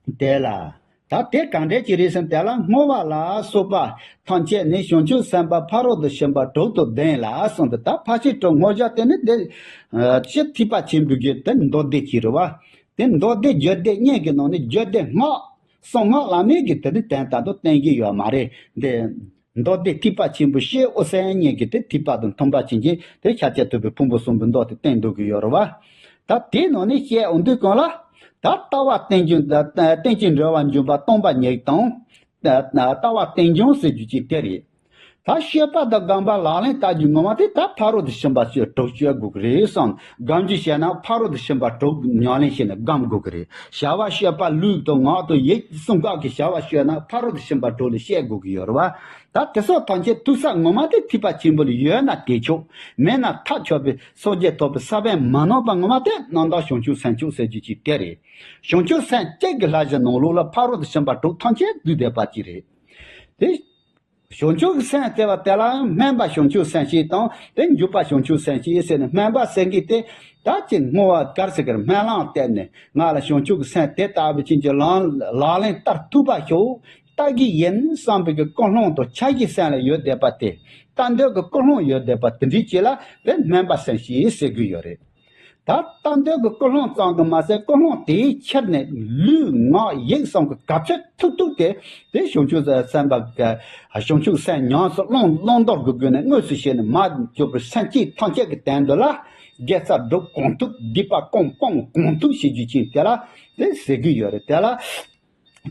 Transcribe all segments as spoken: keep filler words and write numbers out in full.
དེ་ལ། ད་དེ་གང་འདྲས་ཀྱི་རེད་ཟེར་ན། དེ་ལ་བསྔོ་བ་ལ་སོགས་པ་ཐམས་ཅད་ནི་བྱང་ཆུབ་སེམས་དཔའ་ཕ་རོལ་ཏུ་ཕྱིན་པ་དྲུག་ཏུ་ལྡན་ལ་གསུངས་ཏེ། ད་ཕར་ཕྱིན་དྲུག་བསྔོ་བྱ་དེ་ནི་དེ་སྤྱིར་ཐེག་པ་ཆེན་པོའི་གི་དེ་མདོ་སྡེ་གཅིག་རེད་བ། དེ་མདོ་སྡེ་རྒྱུད་སྡེ་གཉིས་ཀྱི་ནང་ནས་རྒྱུད་སྡེ་སྔགས། གསང་སྔགས་བླ་མེད་ཀྱི་དེ་ནི་དོན་དག་ཏུ་བསྟན་གྱི་ཡོད་མ་རེད། འདི་མདོ་སྡེ་ཐེག་པ་ཆེན་པོ་ཞེས་འོད་གསལ་གཉིས་ཀྱི་དེ་ཐེག་པ་དང་མཐུན་པ་ཅན་གྱི་དེ་ཤཱཀྱ་ཐུབ་པའི་ཕུང་པོ་གསུམ་པོའི་མདོ་དེ་བསྟན་འདུག་གི་ཡོད་རེད་བ། ད་དེའི་ནང་ནས་བཤད་འོང་དུས་གང་ལ། ད་ལྟ་བ་རྟེན་འབྱུང་ད་རྟེན་ཅིང་འབྲེལ་བར་འབྱུང་བ་སྟོང་པ་ཉིད་དང་། ད་ལྟ་བ་རྟེན་འབྱུང་ཟེར་རྒྱུ་ཅིག་དེ་རེད། ད་སྤྱོད་པ་དང་སྒོམ་པ་ལག་ལེན་བསྟར་རྒྱུ་ངོ་མ་དེ་ད་ཕ་རོལ་ཏུ་ཕྱིན་པ་སྤྱོད་དྲུག་སྤྱོད་དགོས་ཀྱི་རེད་བསམ། སྒོམ་རྒྱུ་བྱས་ན་ཕ་རོལ་ཏུ་ཕྱིན་པ་དྲུག་ཉམས་ལེན་བྱས་ནས་སྒོམ་དགོས་ཀྱི་རེད། བྱ་བ་སྤྱོད་པ་ལུས་དང་ངག་དང་ཡིད་གསུམ་ཀ་གི་བྱ་བ་སྤྱོད་ན་ཕ་རོལ་ཏུ་ཕྱིན་པ་དྲུག་ལ་སྤྱད་དགོས་ཀྱི་ཡོད་རེད་བ། ད་དེ་སོགས་ཐམས་ཅད་ཐུག་ས་ངོ་མ་དེ་ཐེག་པ་ཆེན་པོ་ལ་ཡོད་ན་དེ་ཆོག་མེད་ན་ཐབས་ཆོག་པའི་སངས་རྒྱས་ཐོབ་པའི་ས་བོན་མ་ནོར་བ་ངོ་མ་དེ་རྣམ་དག་བྱང་ཆུབ་སེམས་མཆོག་ཟེར་རྒྱུ་ཅིག་དེ་རེད། བྱང་ཆུབ་སེམས་བསྐྱེད་ཀྱི་བསླབ་བྱ་ནང་ལོགས་ལ་ཕ་རོལ་ཏུ་ཕྱིན་པ་དྲུག་ཐམས་ཅད་འདུས་བསྡད་པ་ཅིག་རེད། དེ། བྱང་ཆུབ་ཀྱི་སེམས་ཟེར་བ་དེ་ལ་སྨོན་པ་བྱང་ཆུབ་སེམས་བསྐྱེད་དང་དེ་འཇུག་པ་བྱང་ཆུབ་སེམས་བསྐྱེད་ཟེར་ནས། སྨོན་པ་ཟེར་མཁན་དེ་ད་ཅི་བསྔོ་བ་ག་རེ་ཟེར་གི་རེད། སྨོན་ལམ་བཏབ་ནས་ང་ལ་བྱང་ཆུབ་ཀྱི་སེམས་དེ་ལྟ་བུ་ཅན་གྱི་ལག་ལག་ལེན་བསྟར་ཐུབ་པ་ཤོག་ལྟ་གི་ཡིན་བསམ་པའི་གི་ཀུན་སློང་དང་འཆར་གཞི་སེམས་ལ་ཡོད་བསྡད་པ་དེ། ལྟ་འདོད་ཀྱི་ཀུན་སློང་ཡོད་བསྡད་པ་དེ་འདྲའི་ཅིག་ལ་དེ་སྨོན་པ་སེམས་བསྐྱེད་ཟེར་གི་ཡོད་རེད། ད་ལྟ་འདོད་ཀྱི་ཀུན་སློང་ཙམ་དུ་མ་ཟད། ཀུན་སློང་དེའི་ཕྱིར་ནས་ལུས་ངག་ཡིད་གསུམ་གྱི་ག་ཚོད་ཐུབ་ཐུབ་དེ་དེ་བྱང་ཆུབ་སེམས་དཔའ་གི་བྱང་ཆུབ་སེམས་ཉམས་སུ་བླང་བླང་དོར་གྱི་སྒོ་ནས་དངོས་སུ་བྱས་ནས་མར་གྱུར་པའི་སེམས་བསྐྱེད་ཐམས་ཅད་ཀྱི་དོན་དུ་ལ་དགེ་རྩ་སྒྲུབ་གང་ཐུབ། སྡིག་པ་སྤོང་སྤོང་གང་ཐུབ་བྱེད་རྒྱུ་ཅན་དེ་ལ་དེ་ཟེར་གྱི་ཡོད་རེད། དེ་ལ།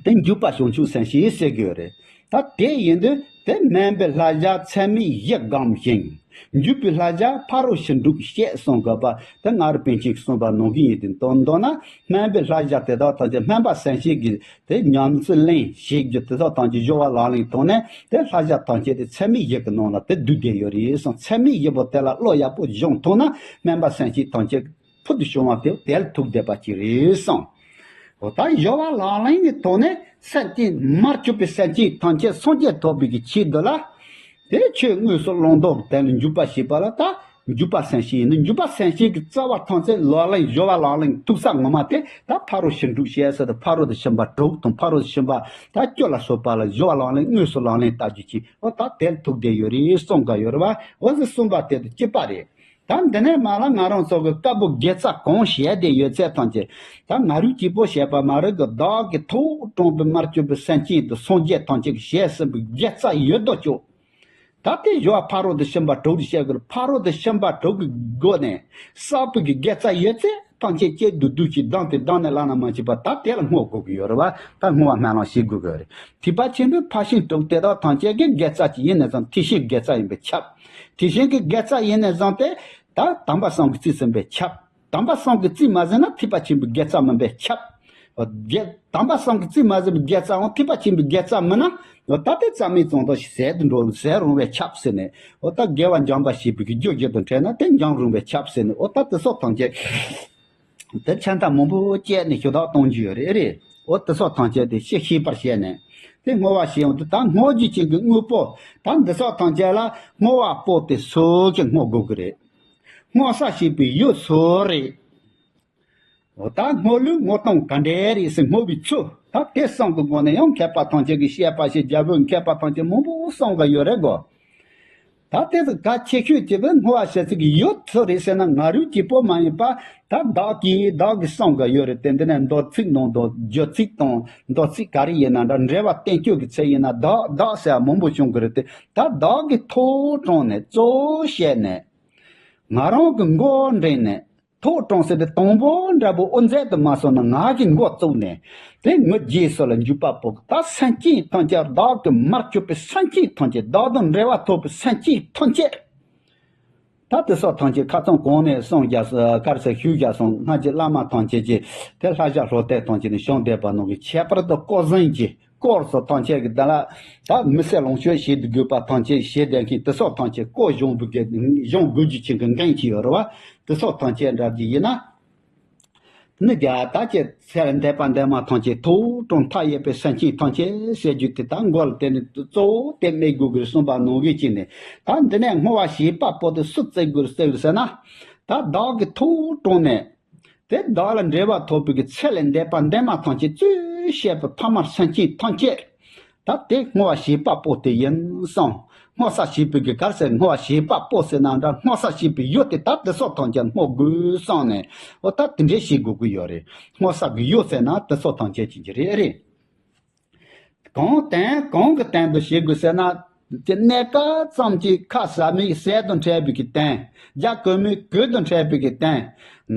དེ་འཇུག་པ་བྱང་ཆུབ་སེམས་བསྐྱེད་ཟེར་གྱི་ཡོད་རེད། ད་དེ་ཡིན་དུས་དེ་སྨོན་པའི་བསླབ་བྱ་ཚད་མེད་བཞི་སྒོམ་ཞིང་། འཇུག་པའི་བསླབ་བྱ་ཕ་རོལ་ཕྱིན་དྲུག་བཤད་གསུངས་དགོས་པ་དེ། སྔགས་རིག་པཎ་ཆེན་གྱིས་གསུངས་པ་ནང་བཞིན་ཡིན་ཏེ། མདོར་མདོར་ན་སྨོན་པའི་བསླབ་བྱ་དེ་དག་ཐམས་ཅད་སྨོན་པ་སེམས་བསྐྱེད་ཀྱི་དེ་ཉམས་སུ་ལེན་བྱེད་རྒྱུ་དེ་དག་ཐམས་ཅད་སྦྱོར་བ་ལག་ལེན་ཐོག་ནས་དེ་བསླབ་བྱ་ཐམས་ཅད་དེ་ཚད་མེད་བཞི་གི་ནང་ལ་དེ་བསྡུས་བསྡད་ཡོད་རེད་གསུངས། ཚད་མེད་བཞི་པོ་དེ་ལ་བློ་ཡག་པོ་སྦྱོང་ཐུབ་ན་སྨོན་པ་སེམས་བསྐྱེད་ཐམས་ཅད་ཕུལ་དུ་བྱུང་བ་དེ་དེ་ལ་ཐུག་བསྡད་པ་ཅིག་རེད་གསུངས། འོ་ད་སྦྱོར་བ་ལག་ལེན་གྱི་ཐོག་ནས་སེམས་ཅན་མར་གྱུར་པའི་སེམས་ཅན་ཐམས་ཅད་སངས་རྒྱས་ཐོབ་པའི་གི་ཆེད་དུ་ལ། དེ་ཆོས་དངོས་སུ་བླང་དོར་གྱི་དོན་ལ་འཇུག་པ་བྱེད་པ་ལ་ད་འཇུག་པ་སེམས་བསྐྱེད་ཡིན་ནོ། འཇུག་པ་སེམས་བསྐྱེད་ཀྱི་རྩ་བ་ཐམས་ཅད་ལག་ལེན་སྦྱོར་བ་ལག་ལེན་ཐུག་ས་ངོ་མ་དེ་ད་ཕ་རོལ་ཕྱིན་དྲུག་བཤད་ས་དེ་ཕ་རོལ་ཏུ་ཕྱིན་པ་དྲུག་དང་ཕ་རོལ་ཏུ་ཕྱིན་པ་ད་བཅུ་ལ་སོགས་པ་ལ་སྦྱོར་བ་ལག་ལེན་དངོས་སུ་ལག་ལེན་བསྟར་རྒྱུ་ཅིག་འོ་ད་དེ་ལ་ཐུག་བསྡད་ཡོད་རེད་གསུངས་ག་ཡོད་རེད་བ། འོ་ཟེར་གསུངས་པ་དེ་དང་གཅིག་པ་རེད། ད་འདི་ནས་མར་ལ་ང་རང་ཚོ་གི་བཀའ་པོད་དགེ་རྩ་གང་བྱས་ཏེ་ཡོད་ཚད་ཐམས་ཅད། ད་ང་རང་གཅིག་པོ་བྱས་པ་མ་རེད་གི། བདག་གིས་ཐོག་དྲངས་པའི་མར་གྱུར་པའི་སེམས་ཅན་དང་སངས་རྒྱས་ཐམས་ཅད་ཀྱིས་བྱས་ཟིན་པའི་དགེ་རྩ་ཡོད་དོ་ཅོག་ད་དེ་སྦྱོར་བ་ཕ་རོལ་ཏུ་ཕྱིན་པ་དྲུག་ཏུ་བཤད་དགོས་རེད། ཕ་རོལ་ཏུ་ཕྱིན་པ་དྲུག་གི་སྒོ་ནས་བསགས་པའི་གི་དགེ་རྩ་ཡོད་ཚད་ཐམས་ཅད་ཀྱེ་བསྡུ་བསྡུ་ཅིག་བསྡམས་ཏེ་བསྡམས་ནས་བླ་ན་མ་མཆིས་པ་ད་དེ་ལ་བསྔོ་དགོས་ཀྱི་ཡོད་རེད་བ། ད་བསྔོ་བ་སྨོན་ལམ་བྱེད་དགོས་ཀྱི་ཡོད་རེད། ཐེག་པ་ཆེན་པོའི་ཕར་ཕྱིན་དྲུག་དེ་དག་ཐམས་ཅད་ཀྱི་དགེ་རྩ་ཅིག་ཡིན་ནས་བཟུང་། ཐེག་ཆེན་དགེ་རྩ་ཡིན་པས་ཁྱབ། ཐེག་ཆེན་གྱི་དགེ་རྩ་ཡིན་ནས་བཟུང་སྟེ། ད་དམ་པ་སངས་རྒྱས་རྩིས་ཟིན་པས་ཁྱབ། དམ་པ་སངས་རྒྱས་རྩིས་མ་ཟིན་ན་ཐེག་པ་ཆེན་པོའི་དགེ་རྩ་མིན་པས་ཁྱབ། དགེ་དམ་པ་སངས་རྒྱས་རྩིས་མ་ཟིན་པའི་དགེ་རྩའང་ཐེག་པ་ཆེན་པོའི་དགེ་རྩ་མིན་ན། ད་དེ་རྩ་མེད་ཙམ་དུ་ཟད་དུ་འགྲོ། ཟད་རུང་བས་ཁྱབ་ཟེར་ནས། འོ་ད་དགེ་བ་འཇམ་པ་བྱས་པའི་གི་རྒྱུ་རྒྱུ་དང་འཕྲད་ན་དེ་འཇམ་རུང་བས་ཁྱབ་ཟེར་ནས། འོ་ད་དེ་སོགས་ཐམས་ཅད་དེ་ཆ་འདྲ་མང་པོ་བཅད་ནས་ཞུ་དག་གཏོང་རྒྱུ་ཡོད་རེད། རེད། འོ་དེ་སོགས་ཐམས་ཅད་དེ་ཤེས་ཤེས་པར་བྱས་ནས་དེ་བསྔོ་བ་བྱེད་ཡོང་དུས། ད་བསྔོ་རྒྱུ་ཅན་གྱི་དངོས་པོ་ད་འདི་སོགས་ཐམས་ཅད་ལ་བསྔོ་བ་པོ་དེ་སོགས་ཀྱིས་བསྔོ་དགོས་ཀྱི་རེད། བསྔོ་ས་བྱེད་པའི་ཡུལ་སོགས་རེད། འོ་ད་བསྔོ་ལུགས་བསྔོ་སྟངས་ག་འདྲས་རེད་ཟེར། བསྔོ་བའི་ཚུལ་ད་དེ་གསུམ་གྱི་སྒོ་ནས་ཡང་མཁས་པ་ཐམས་ཅད་ཀྱིས་བཤད་པ་བྱས། རྒྱལ་པོས་མཁས་པ་ཐམས་ཅད་མང་པོ་གསུངས་ག་ཡོད་རེད་གོ། ད་དེ་ཚོ་གལ་ཆེ་ཤོས་ཀྱི་བསྔོ་བ་བྱེད་ཚུལ་གྱི་ཡུལ་སུ་རེད་ཟེར་ན། ང་རང་གཅིག་པོ་མ་ཡིན་པ་ད་བདག་གིས་བདག་གིས་གསུངས་ག་ཡོད་རེད་དེ། འདི་ནས་མདོ་ཚིག་ནང་དུ་རྒྱུད་ཚིག་དང་མདོ་ཚིག་ག་རེ་ཡིན་ན་འདྲ། འགྲེལ་བ་བསྟན་བཅོས་ཀྱི་ཚིག་ཡིན་ན་བདག་བདག་ཟེར་བ་མང་པོ་བྱུང་གི་རེད་དེ། ད་བདག་གིས་ཐོག་དྲངས་ནས་གཙོ་བོ་བྱས་ནས་ང་རང་གི་མགོ་འདྲེན་ནས། ཐོག་དྲངས་ཟེར་དེ་དང་པོ་འདྲ་པོ་དབུ་མཛད་དུ་མ་སོང་ན་ང་གི་མགོ་བཙུགས་ནས་དེ་ངའི་རྗེས་སུ་ལ་འཇུག་པ་པོ། ད་སེམས་ཅན་ཐམས་ཅད་བདག་གི་མར་གྱུར་པའི་སེམས་ཅན་ཐམས་ཅད། བདག་དང་འབྲེལ་བ་ཐོབ་པའི་སེམས་ཅན་ཐམས་ཅད། ད་དེ་སོགས་ཐམས་ཅད་ཁ་ཚང་གོང་ནས་གསུངས་བཞག་ག་རེ་ཟེར་ཞུས་བཞག་སོང་། སྔ་རྗེས་བླ་མ་ཐམས་ཅད་ཀྱིས་དེ་ལྷ་བྱ་ལྷོ་བལྟས་ཐམས་ཅད་ནས་བྱུང་བསྡད་པ་ནང་གི་ཁྱད་པར་དུ་བསྐོར་ཟིན་གྱི་སྐོར་སོགས་ཐམས་ཅད་ཀྱི་དེ་ལ་ད་མི་སེར་ལོངས་སྤྱོད་བྱེད་དགོས་པ་ཐམས་ཅད་བྱེད་བསྡད་མཁན་དེ་སོགས་ཐམས་ཅད་བསྐོར་སྦྱོང་བུ་གི་སྦྱོང་དགོས་རྒྱུ་ཅན་གྱི་འགན་ཅིག་ཡོད་རེད་བ། དེ་སོགས་ཐམས་ཅད་འདྲ་གྱི་ཡིན་ན། ནི་རྒྱ་ད་ཅི་ཚེ་ལ་འདས་པ་འདས་མ་ཐམས་ཅད། ཐོག་དྲངས་མཐའ་ཡས་པའི་སེམས་ཅན་ཐམས་ཅད་ཟེར་རྒྱུ་དེ་ད་མགོ་ལ་དེ་ནི་གཙོ་བོ་དེ་སྨྲས་དགོས་ཀྱི་གསུངས་པ་ནང་བཞིན་བྱས་ནས། ད་འདི་ནས་བསྔོ་བ་བྱེད་པ་པོ་དེ་སུ་བརྩི་དགོས་ཟེར་ཟེར་ན། ད་བདག་གིས་ཐོག་དྲངས་ནས་དེ་བདག་ལ་འབྲེལ་བ་ཐོབ་པའི་གི་ཚེ་ལས་འདས་པ་འདས་མ་ཐམས་ཅད་གཙོས་ བཤད་པའི་ཕ་མ་སེམས་ཅན་ཐམས་ཅད་ད་དེ་བསྔོ་བ་བྱེད་པ་པོ་དེ་ཡིན་གསུངས། བསྔོ་ས་བྱེད་པའི་གི་གར་ཟེར་བསྔོ་བ་བྱེད་པ་པོ་ཟེར་ན་འདྲ། བསྔོ་ས་བྱེད་པའི་ཡུལ་དེ་ད་དེ་ཚོ་ཐམས་ཅད་བསྔོ་དགོས་གསུངས་ནས། འོ་ད་དེ་འདྲས་བྱེད་དགོས་ཀྱི་ཡོད་རེད། བསྔོ་ས་གི་ཡུལ་ཟེར་ན་དེ་ཚོ་ཐམས་ཅད་ཅིག་གི་རེད་རེད། གང་དང་གང་གི་སྟེང་དུ་བྱེད་དགོས་ཟེར་ན། དེ་གནས་སྐབས་ཙམ་གྱི་ཁ་ཟ་མིག་ཟས་དང་འཕྲད་པའི་གི་སྟེང་། རྒྱ་གོས་མིག་གོས་དང་འཕྲད་པའི་གི་སྟེང་།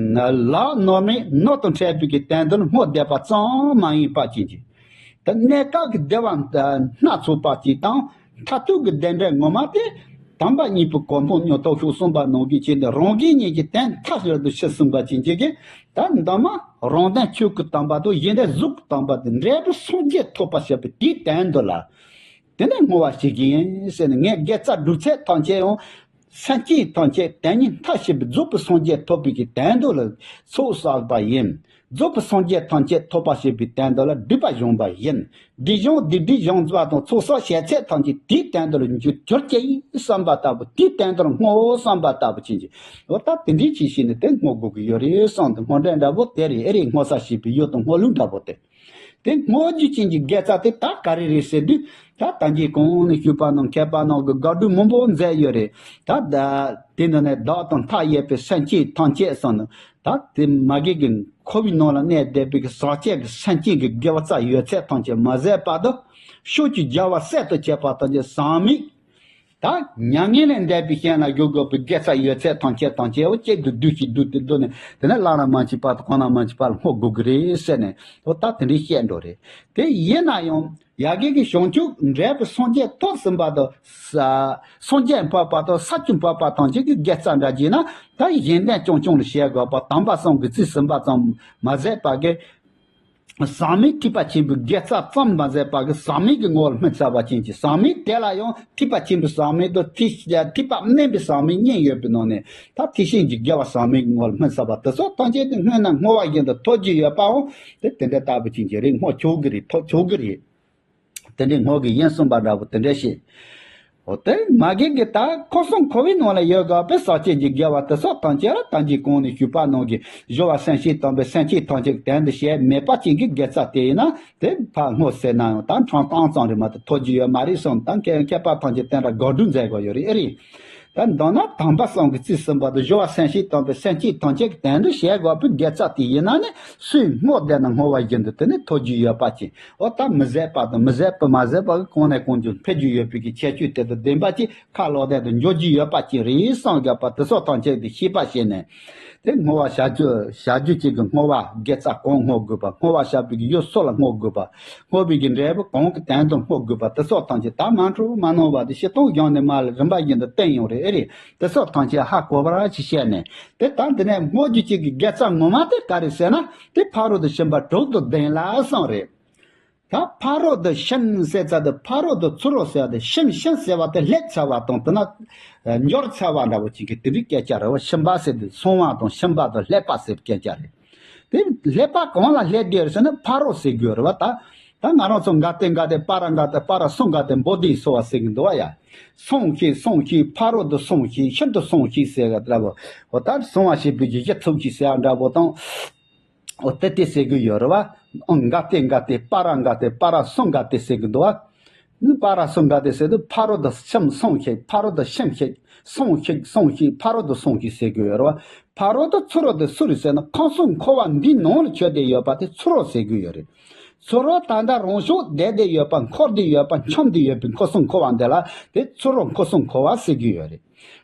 ལག་ནོར་མིག་ནོར་དང་འཕྲད་པའི་གི་སྟེང་དུ་བསྔོ་བསྡད་པ་ཙམ་མ་ཡིན་པ་ཅན་གྱི། ད་གནས་སྐབས་ཀྱི་བདེ་བ་སྣ་ཚོགས་པ་ཅིག་དང་། མཐར་ཐུག་གི་བདེ་འབྲས་ངོ་མ་དེ། དམ་པ་གཉིས་པོ་གོ་འཕང་མྱུར་ཐོབ་ཤོག་གསུངས་པ་ནང་བཞིན་བྱས་ནས་རང་གི་གཉིས་ཀྱི་དོན་མཐའ་གཞིར་དུ་ཕྱིན་གསུངས་པ་ཅན་གྱི་གི། ད་འདི་མ་རང་དོན་ཆོས་ཀྱི་དམ་པ་དང་གཞན་དོན་གཟུགས་ཀྱི་དམ་པ་དང་འབྲས་བུ་སངས་རྒྱས་ཐོབ་པར་བྱེད་པའི་དེའི་དོན་དུ་ལ། དེ་ནས་བསྔོ་བ་བྱེད་ཀྱི་ཡིན་ཟེར་ནས། ངས་དགེ་རྩ་སྒྲུབ་ཚད་ཐམས་ཅད་ཡང་། སེམས་ཅན་ཐམས་ཅད་དོན་གཉིས་མཐའ་ཞི་བའི་རྫོགས་པའི་སངས་རྒྱས་ཐོབ་པའི་གི་དོན་དུ་ལ་ཚོགས་བསགས་པ་ཡིན། རྫོགས་པའི་སངས་རྒྱས་ཐམས་ཅད་ཐོབ་པར་བྱེད་པའི་དོན་དུ་ལ་སྒྲིབ་པ་སྦྱངས་པ་ཡིན། སྒྲིབ་སྦྱང་སྡིག་སྒྲིབ་སྦྱངས་པ་དང་ཚོགས་བསགས་བྱས་ཚད་ཐམས་ཅད་དེའི་དོན་དུ་ལ་འགྱུར་གྱུར་ཅིག་བསམ་པ་ལྟ་བུ། དེའི་དོན་དུ་ལ་བསྔོ་བསམ་པ་ལྟ་བུ་ཅན་གྱི། འོ་ད་དེ་འདྲའི་ཅིག་བྱས་ནས་དེ་བསྔོ་དགོས་ཀྱི་ཡོད་རེད་བསམ་དུས། བསྔོ་སྒྲ་འདྲ་པོ་དེ་རེད། ཨེ་རེད། བསྔོ་ས་བྱེད་པའི་ཡུལ་དང་བསྔོ་ལུགས་འདྲ་པོ་དེ། དེ་བསྔོ་རྒྱུ་ཅན་གྱི་དགེ་རྩ་དེ་ད་ག་རེ་རེད་ཟེར་དུས། ད་ད་གིན་གོང་ནས་ཞུས་པ་ནང་མཁས་པ་ནང་གི་དགག་སྒྲུབ་མང་པོ་མཛད་ཡོད་རེད། ད་ད་དེ་ནང་ནས་བདག་དང་མཐའ་ཡས་པའི་སེམས་ཅན་ཐམས་ཅད་གསུངས་ནས། ད་དེ་མ་གི་གི་འཁོར་བའི་ནང་ལ་གནས་བསྡད་པའི་གི་ཟག་བཅས་ཀྱི་སེམས་ཅན་གྱི་དགེ་བ་རྩ་ཡོད་ཚད་ཐམས་ཅད་མ་ཟད་པ་དང་། ཕྱོགས་ཀྱི་རྒྱལ་བ་སྲས་དང་བཅས་པ་ཐམས་ཅད་ཟག་མེད། ད་མྱ་ངན་ལས་འདས་པའི་ཞིང་ལ་འགྲོ་དགོས་པའི་དགེ་རྩ་ཡོད་ཚད་ཐམས་ཅད་ཐམས་ཅད་འོ་གཅིག་ཏུ་བསྡུས་ཤིག་བསྡུས་ཏེ་བསྡུས་ནས། དེ་ནས་བླ་ན་མ་མཆིས་པ་དང་གང་ན་མ་མཆིས་པ་ལ་བསྔོ་དགོས་ཀྱི་རེད་ཟེར་ནས། འོ་ད་དེ་འདྲའི་བཤད་འགྲོ་རེད། དེ་ཡིན་ན་ཡང་ཡ་གི་གི་བྱང་ཆུབ་འབྲས་བུ་སངས་རྒྱས་ཐོབ་ཟིན་པ་དང་། ས་སངས་རྒྱས་འཕགས་པ་དང་ས་བཅུ་འཕགས་པ་ཐམས་ཅད་ཀྱི་དགེ་རྩ་འདྲ་བྱས་ན། ད་གཞན་དོན་རྐྱང་རྐྱང་ལ་བྱེད་དགོས་པ། དམ་པ་གསུམ་གྱིས་རྩིས་ཟིན་པ་ཙམ་མ་ཟད་པ་གི། ཟག་མེད་ཐེག་པ་ཆེན་པོའི་དགེ་རྩ་ཙམ་མ་ཟད་པ་གི་ཟག་མེད་ཀྱི་ངོ་ལ་སྨིན་ཚར་བ་ཅན་གྱི། ཟག་མེད་དེ་ལ་ཡང་ཐེག་པ་ཆེན་པོའི་ཟག་མེད་དང་ཐེག་ཐེག་པ་དམན་པའི་ཟག་མེད་གཉིས་ཡོད་པའི་ནང་ནས། ད་ཐེག་ཆེན་གྱི་དགེ་བ་ཟག་མེད་ཀྱི་ངོ་ལ་སྨིན་ཚར་བ་དེ་ཚོ་ཐམས་ཅད་དེ་སྔོན་ན་བསྔོ་བ་བཞིན་དུ་ཐོབ་རྒྱུ་ཡོད་པའང་དེ་དེ་འདྲ་ལྟ་བུ་ཅན་གྱི་རེད། བསྔོ་ཆོག་གི་རེད། ཐོབ་ཆོག་གི་རེད། དེ་འདྲའི་བསྔོ་གི་ཡིན་གསུངས་པ་འདྲ་པོ་དེ་འདྲ་བཤད། འོ་དེ་མ་གི་གི་ད་འཁོར་གསུམ་འཁོར་བའི་ནང་ལ་ཡོད་དགོས་པའི་ཟག་བཅས་ཀྱི་དགེ་བ་དེ་ཚོ་ཐམས་ཅད་ལ་ད་གིན་གོང་ནས་ཞུས་པ་ནང་གི་སྦྱོར་བ་སེམས་བསྐྱེད་དམ་པའི་སེམས་བསྐྱེད་ཐམས་ཅད་དོན་དུ་བྱས་མེད་པ་ཅན་གྱི་དགེ་རྩ་དེ་ཡིན་ན། དེ་ཕར་བསྔོ་ཟེར་ན་ཡང་ད་འཕྲང་སྟོང་ཙམ་རེད་མ་གཏོགས་ཐོབ་རྒྱུ་ཡོད་མ་རེད་གསུངས། ད་མཁས་མཁས་པ་ཐམས་ཅད་དེ་འདྲ་དགག་སྒྲུབ་མཛད་དགོས་ཡོད་རེད། ཨེ་རེད། ད་མདོར་ན་དམ་པ་གསུམ་གྱིས་རྩིས་ཟིན་པ་དང་། སྦྱོར་བ་སེམས་བསྐྱེད་དམ་པའི་སེམས་བསྐྱེད་ཐམས་ཅད་ཀྱི་དོན་དུ་བྱེད་དགོས་པའི་དགེ་རྩ་དེ་ཡིན་ན་ནི། སུས་བསྔོ་བསྡད་ན་བསྔོ་བ་བཞིན་དུ་དེ་ནི་ཐོབ་རྒྱུ་ཡོད་པ་ཅན། འོ་ད་མི་ཟད་པ་དང་མི་ཟད་པ་མ་ཟད་པ་གི་གང་ནས་གང་བྱུང་འཕེལ་རྒྱུ་ཡོད་པའི་གི་ཁྱད་ཆོས་དེ་དང་ལྡན་པ་ཅིག་ཁ་ལོག་བསྡད་དུ་འཇོག་རྒྱུ་ཡོད་པ་ཅན་རེད་བསམ་དགོས་པ་དེ་ཚོ་ཐམས་ཅད་དེ་ཤེས་པ་བྱས་ནས། དེ་བསྔོ་བ་བྱ་རྒྱུ་བྱ་རྒྱུ་ཅིག་གི་བསྔོ་བ་དགེ་རྩ་གང་བསྔོ་དགོས་པ། བསྔོ་བ་བྱ་བའི་གི་ཡུལ་སུ་ལ་བསྔོ་དགོས་པ། བསྔོ་བའི་གི་འབྲས་བུ་གང་གི་དོན་དུ་བསྔོ་དགོས་པ་དེ་ཚོ་ཐམས་ཅད་ད་མ་འགྲོ་མ་གནང་བ་དེ་སྤྱིར་བཏང་སྦྱངས་ནས་མ་ལ་རིམ་པ་བཞིན་དུ་བསྟན་ཡོང་རེད། ཨེ་རེད། དེ་ཚོ་ཐམས་ཅད་ཧ་གོ་བར་ཅིག་བཤད་ནས། དེ་ད་འདི་ནས་བསྔོ་རྒྱུ་གཅིག་གི་དགེ་རྩ་ངོ་མ་དེ་ག་རེ་ཟེར་ན། དེ་ཕ་རོལ་ཏུ་ཕྱིན་པ་དྲུག་ཏུ་ལྡན་ལ་གསུངས་རེད། ད་ཕ་རོལ་ཏུ་ཕྱིན་ཟེར་ཚར་དུས་ཕ་རོལ་ཏུ་ཚུར་རོལ་ཟེར་བ་དེ། ཕྱིན་ཕྱིན་ཟེར་བ་དེ་སླེབས་ཚར་བ་དང་དེ་ན་འབྱོར་ཚར་བ་འདྲ་བོ་གཅིག་གི་དེ་འདྲའི་སྐད་ཆ་རེད་བ། ཕྱིན་པ་ཟེར་དུས་སོང་བ་དང་ཕྱིན་པ་དང་སླེབས་པ་ཟེར་སྐད་ཆ་རེད། དེ་སླེབས་པ་གང་ལ་སླེབས་དེ་རེད་ཟེར་ན་ཕ་རོལ་ཟེར་དགོས་རེད་བ། ད་ད་ང་རང་ཚོ་འགའ་སྟེ་འགའ་སྟེ་པ་ར་འགའ་སྟེ་པ་ར་སུ་འགའ་སྟེ་འབོ་དེ་སོ་བ་ཟེར་གི་འདུག་བ་ཡ། སོང་ཞིག་སོང་ཞིག་ཕ་རོལ་ཏུ་སོང་ཞིག་ཕྱིར་དུ་སོང་ཞིག་ཟེར་ག་འདྲ་བོ། འོ་ད་སོང་བ་ཞེས་པའི་གི་གཞི་ཚུགས་ཞིག་ཟེར་བ་འདྲ་བོ་དང་། འོ་དེ་དེ་ཟེར་གི་ཡོད་རེད་བ། ཨང་འགའ་སྟེ་འགའ་སྟེ་པ་ར་འགའ་སྟེ་པ་ར་སུ་འགའ་སྟེ་ཟེར་གི་འདུག་བ། ནི་པ་ར་སུ་འགའ་སྟེ་ཟེར་དུས་ཕ་རོལ་ཏུ་ཕྱིན་སོང་ཞིག་ཕ་རོལ་ཏུ་ཕྱིན་ཞིག་སོང་ཞིག་སོང་ཞིག་ཕ་རོལ་ཏུ་སོང་ཞིག་ཟེར་གི་ཡོད་རེད་བ། ཕ་རོལ་ཏུ་ཚུར་རོལ་ཏུ་སུ་རེད་ཟེར་ན་ཁམས་གསུམ་འཁོར་བ་འདིའི་ནང་ལ་ཆོད་དེ་ཡོད་པ་དེ་ཚུར་རོལ་ཟེར་གི་ཡོད་རེད། ཚུར་རོལ་ད་ལྟ་རང་ཕྱོགས་བསྡད་དེ་ཡོད་པ། འཁོར་དེ་ཡོད་པ། འཁྱམས་དེ་ཡོད་པའི་ཁམས་གསུམ་འཁོར་བ་འདི་ལ་དེ་ཚུར་རོལ་ཁམས་གསུམ་འཁོར་བ་ཟེར་གི་ཡོད་རེད།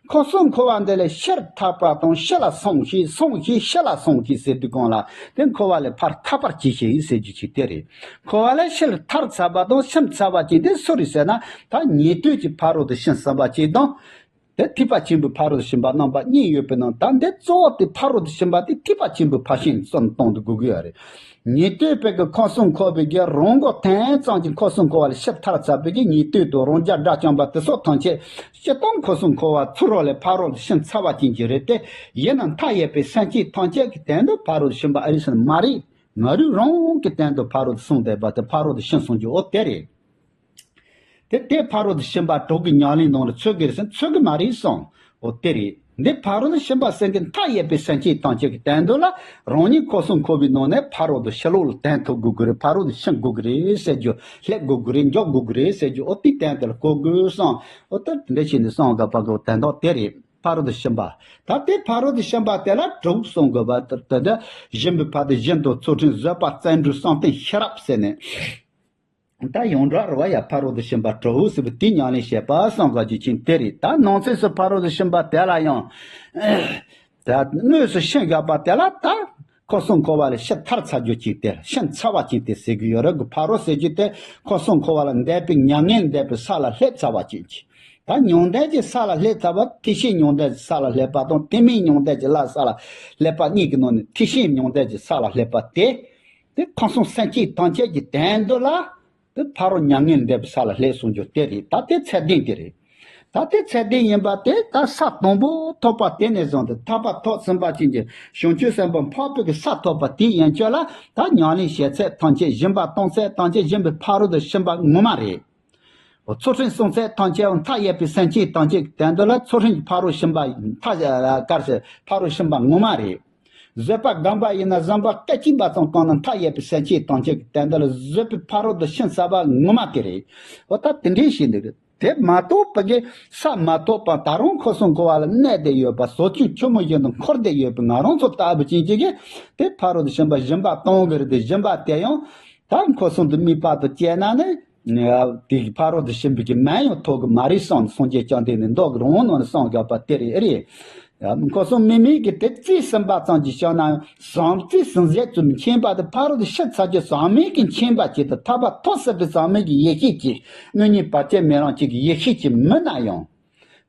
ཁམས་གསུམ་འཁོར་བ་འདི་ལས་ཕྱིར་ཐར་པ་དང་ཕྱི་ལ་སོང་ཞིག་སོང་ཞིག་ཕྱི་ལ་སོང་ཞིག་ཟེར་དུས་གང་ལ་དེ་འཁོར་བ་ལས་ཕར་ཐར་པར་གྱིས་ཤིག་ཟེར་རྒྱུ་ཅིག་དེ་རེད། འཁོར་བ་ལས་ཕྱིར་ཐར་ཚར་བ་དང་ཕྱིན་ཚར་བ་ཅིག་དེ་སུ་རེད་ཟེར་ན། ད་ཉན་ཐོས་ཀྱི་ཕ་རོལ་ཏུ་ཕྱིན་ཟིན་པ་ཅིག་དང་། དེ་ཐེག་པ་ཆེན་པོའི་ཕ་རོལ་ཏུ་ཕྱིན་པ་རྣམ་པ་གཉིས་ཡོད་པའི་ནང་། ད་འདི་གཙོ་བོ་དེ་ཕ་རོལ་ཏུ་ཕྱིན་པ་དེ་ཐེག་པ་ཆེན་པོའི་ཕར་ཕྱིན་བསམ་གཏོང་དུ་དགོས་ཀྱི་ཡོད་རེད། ཉན་ཐོས་པའི་གི་ཁམས་གསུམ་འཁོར་བའི་གི་རང་མགོ་ཐོན་ཙམ་གྱི་ཁམས་གསུམ་འཁོར་བ་ལས་ཕྱིར་ཐར་ཚར་བའི་གི་ཉན་ཐོས་དང་རང་རྒྱལ་དགྲ་བཅོམ་པ་དེ་ཚོ་ཐམས་ཅད་སྤྱིར་བཏང་ཁམས་གསུམ་འཁོར་བ་ཚུར་རོལ་ལས་ཕ་རོལ་ཏུ་ཕྱིན་ཚར་བ་ཅན་གྱི་རེད་དེ། ཡིན་ནའང་མཐའ་ཡས་པའི་སེམས་ཅན་ཐམས་ཅད་ཀྱི་དོན་དུ་ཕ་རོལ་ཏུ་ཕྱིན་པ་ཨེ་རེད་ཟེར་ན་མ་རེད། ང་རང་རང་གི་དོན་དུ་ཕ་རོལ་ཏུ་སོང་བསྡད་པ་དེ་ཕ་རོལ་ཏུ་ཕྱིན་སོང་རྒྱུ་འོ་དེ་རེད། དེ་དེ་ཕ་རོལ་ཏུ་ཕྱིན་པ་དྲུག་གི་ཉམས་ལེན་ནང་ལ་ཚུད་ཀྱི་རེད་ཟེར་ན་ཚུད་ཀྱི་མ་རེད་གསུངས། འོ་དེ་རེད། འདི་ཕ་རོལ་ཏུ་ཕྱིན་པ་ཟེར་མཁན་མཐའ་ཡས་པའི་སེམས་ཅན་ཐམས་ཅད་ཀྱི་དོན་དུ་ལ། རང་ཉིད་འཁོར་གསུམ་འཁོར་བའི་ནང་ནས་ཕ་རོལ་ཏུ་ཕྱི་ལོགས་ལ་དོན་ཐོབ་དགོས་ཀྱི་རེད། ཕ་རོལ་ཏུ་ཕྱིན་དགོས་ཀྱི་རེད་ཟེར་རྒྱུ། སླེབས་དགོས་ཀྱི་རེད། འཇོག་དགོས་ཀྱི་རེད་ཟེར་རྒྱུ། ཨོ་དེའི་དོན་དེ་ལ་གོ་དགོས་བསམ། ཨོ་ད་དེ་འདྲ་བྱས་ནས་བསམ་དགོས་པ་གི་དོན་དག་དེ་རེད། ཕ་རོལ་ཏུ་ཕྱིན་པ། ད་དེ་ཕ་རོལ་ཏུ་ཕྱིན་པ་དེ་ལ་དྲུག་གསུང་དགོས་པ་དེ་འདྲ། སྦྱིན་པའི་ཕ་དང་སྦྱིན་དང་ཚུལ་ཁྲིམས་བཟོད་པ་བརྩོན་འགྲུས་བསམ་གཏན་ཤེས་རབ་ཟེར་ནས། ད་ཡོངས་གྲགས་རེད་བ་ཡ། ཕ་རོལ་ཏུ་ཕྱིན་པ་དྲུག་ཟེར་བ་དེ་ཉམས་ལེན་བྱེད་པ་བསམ་དགོས་རྒྱུ་ཅན་དེ་རེད། ད་ནང་གསེས་སུ་ཕ་རོལ་ཏུ་ཕྱིན་པ་དེ་ལ་ཡང་། ད་དངོས་སུ་ཕྱིན་དགོས་པ་དེ་ལ་ད་འཁོར་གསུམ་འཁོར་བ་ལས་ཕྱིན་ཐར་ཚར་རྒྱུ་ཅན་དེ། ཕྱིན་ཚར་བ་ཅན་དེ་ཟེར་གི་ཡོད་རེད། གི་ཕ་རོལ་ཟེར་རྒྱུ་དེ་འཁོར་གསུམ་འཁོར་བ་ལས་འདས་པའི་མྱ་ངན་འདས་པའི་ས་ལ་སླེབས་ཚར་བ་ཅན་གྱི། ད་མྱང་འདས་ཀྱི་ས་ལ་སླེབས་ཚར་བ། ཐེག་ཆེན་མྱང་འདས་ཀྱི་ས་ལ་སླེབས་པ་དང་ཐེག་དམན་མྱང་འདས་ཀྱི་ལ་ས་ལ་སླེབས་པ་གཉིས་ཀྱི་ནང་ནས་ཐེག་ཆེན་མྱང་འདས་ཀྱི་ས་ལ་སླེབས་པ་དེ། དེ་འཁོར་གསུམ་སེམས་ཅན་ཐམས་ཅད་ཀྱི་དོན་དུ་ལ། དེ་ཕ་རོལ་མྱ་ངན་འདས་པའི་ས་ལ་སླེབས་གསུང་རྒྱུ་དེ་རེད། ད་དེ་ཚད་ལྡན་དེ་རེད། ད་དེ་ཚད་ལྡན་ཡིན་པ་དེ་ད་ས་དང་པོ་ཐོབ་པ་དེ་ནས་བཟུང་སྟེ་ཐར་པ་ཐོབ་ཟིན་པ་ཅན་གྱི་བྱང་ཆུབ་སེམས་དཔའ་འཕགས་པའི་གི་ས་ཐོབ་པ་དེ་ཡན་ཆོད་ལ། ད་ཉམས་ལེན་བྱེད་ཚད་ཐམས་ཅད་སྦྱིན་པ་གཏོང་ཚད་ཐམས་ཅད་སྦྱིན་པའི་ཕ་རོལ་ཏུ་ཕྱིན་པ་ངོ་མ་རེད། ཚུལ་ཁྲིམས་སྲུང་ཚད་ཐམས་ཅད་མཐའ་ཡས་པའི་སེམས་ཅན་ཐམས་ཅད་ཀྱི་དོན་དུ་ལ་ཚུལ་ཁྲིམས་ཀྱི་ཕ་རོལ་ཕྱིན་པ་མཐའ་གར་ཕ་རོལ་ཕྱིན་པ་ངོ་མ་རེད། བཟོད་པ་སྒོམ་པ་ཡིན་ན་བཟོད་པ་སྐད་ཅིག་མ་ཙམ་བསྐང་ན་མཐའ་ཡས་པའི་སེམས་ཅན་ཐམས་ཅད་ཀྱི་དོན་དུ་ལ་བཟོད་པའི་ཕ་རོལ་ཏུ་ཕྱིན་ཚར་བ་ངོ་མ་དེ་རེད། འོ་ད་དེ་འདྲའི་ཞིག་འདུག་དེ་མ་གཏོགས་པ་གི་ས་མ་ཐོབ་པ་ད་རུང་འཁོར་གསུམ་འཁོར་བ་ལ་གནས་བསྡད་ཡོད་པ། ཟོ་ཆུན་ཆུ་མོ་བཞིན་དུ་འཁོར་བསྡད་ཡོད་པའི་ང་རང་ཚོ་ལྟ་བུ་ཅན་ཅིག་གིས་དེ་ཕ་རོལ་ཏུ་ཕྱིན་པ་སྦྱིན་པ་གཏོང་གི་རེད་དེ། སྦྱིན་པ་དེ་ཡང་ད་འཁོར་གསུམ་དུ་དམིགས་པ་དང་བཅས་ན་ནི། དེ་ཕ་རོལ་ཏུ་ཕྱིན་པའི་གི་མན་ཡང་ཐོབ་གི་མ་རེད་བསམ་ནས་སངས་རྒྱས་བཅོམ་ལྡན་འདས་མདོ་གི་རང་ངོ་ནས་གསུངས་ཡོད་པ་དེ་རེད། ཨེ་རེད། འཁོར་གསུམ་དམིགས་མེད་ཀྱི་དེ་རྩིས་ཟིན་པ་ཙམ་གྱིས་བྱུང་ན་ཡང་། ཟག་རྩིས་ཟིན་ཟད་ཙམ་མཁྱེན་པ་དེ་ཕ་རོལ་ཏུ་ཕྱིན་ཚར་རྒྱུ་ཟག་མེད་ཀྱི་མཁྱེན་པ་ཅིག་དང་ཐར་པ་ཐོབ་ཟིན་པའི་ཟག་མེད་ཀྱི་ཡེ་ཤེས་ཀྱི་དངོས་གཉེན་བར་ཆད་མེད་རང་གཅིག་གི་ཡེ་ཤེས་ཀྱི་མི་ན་ཡང་།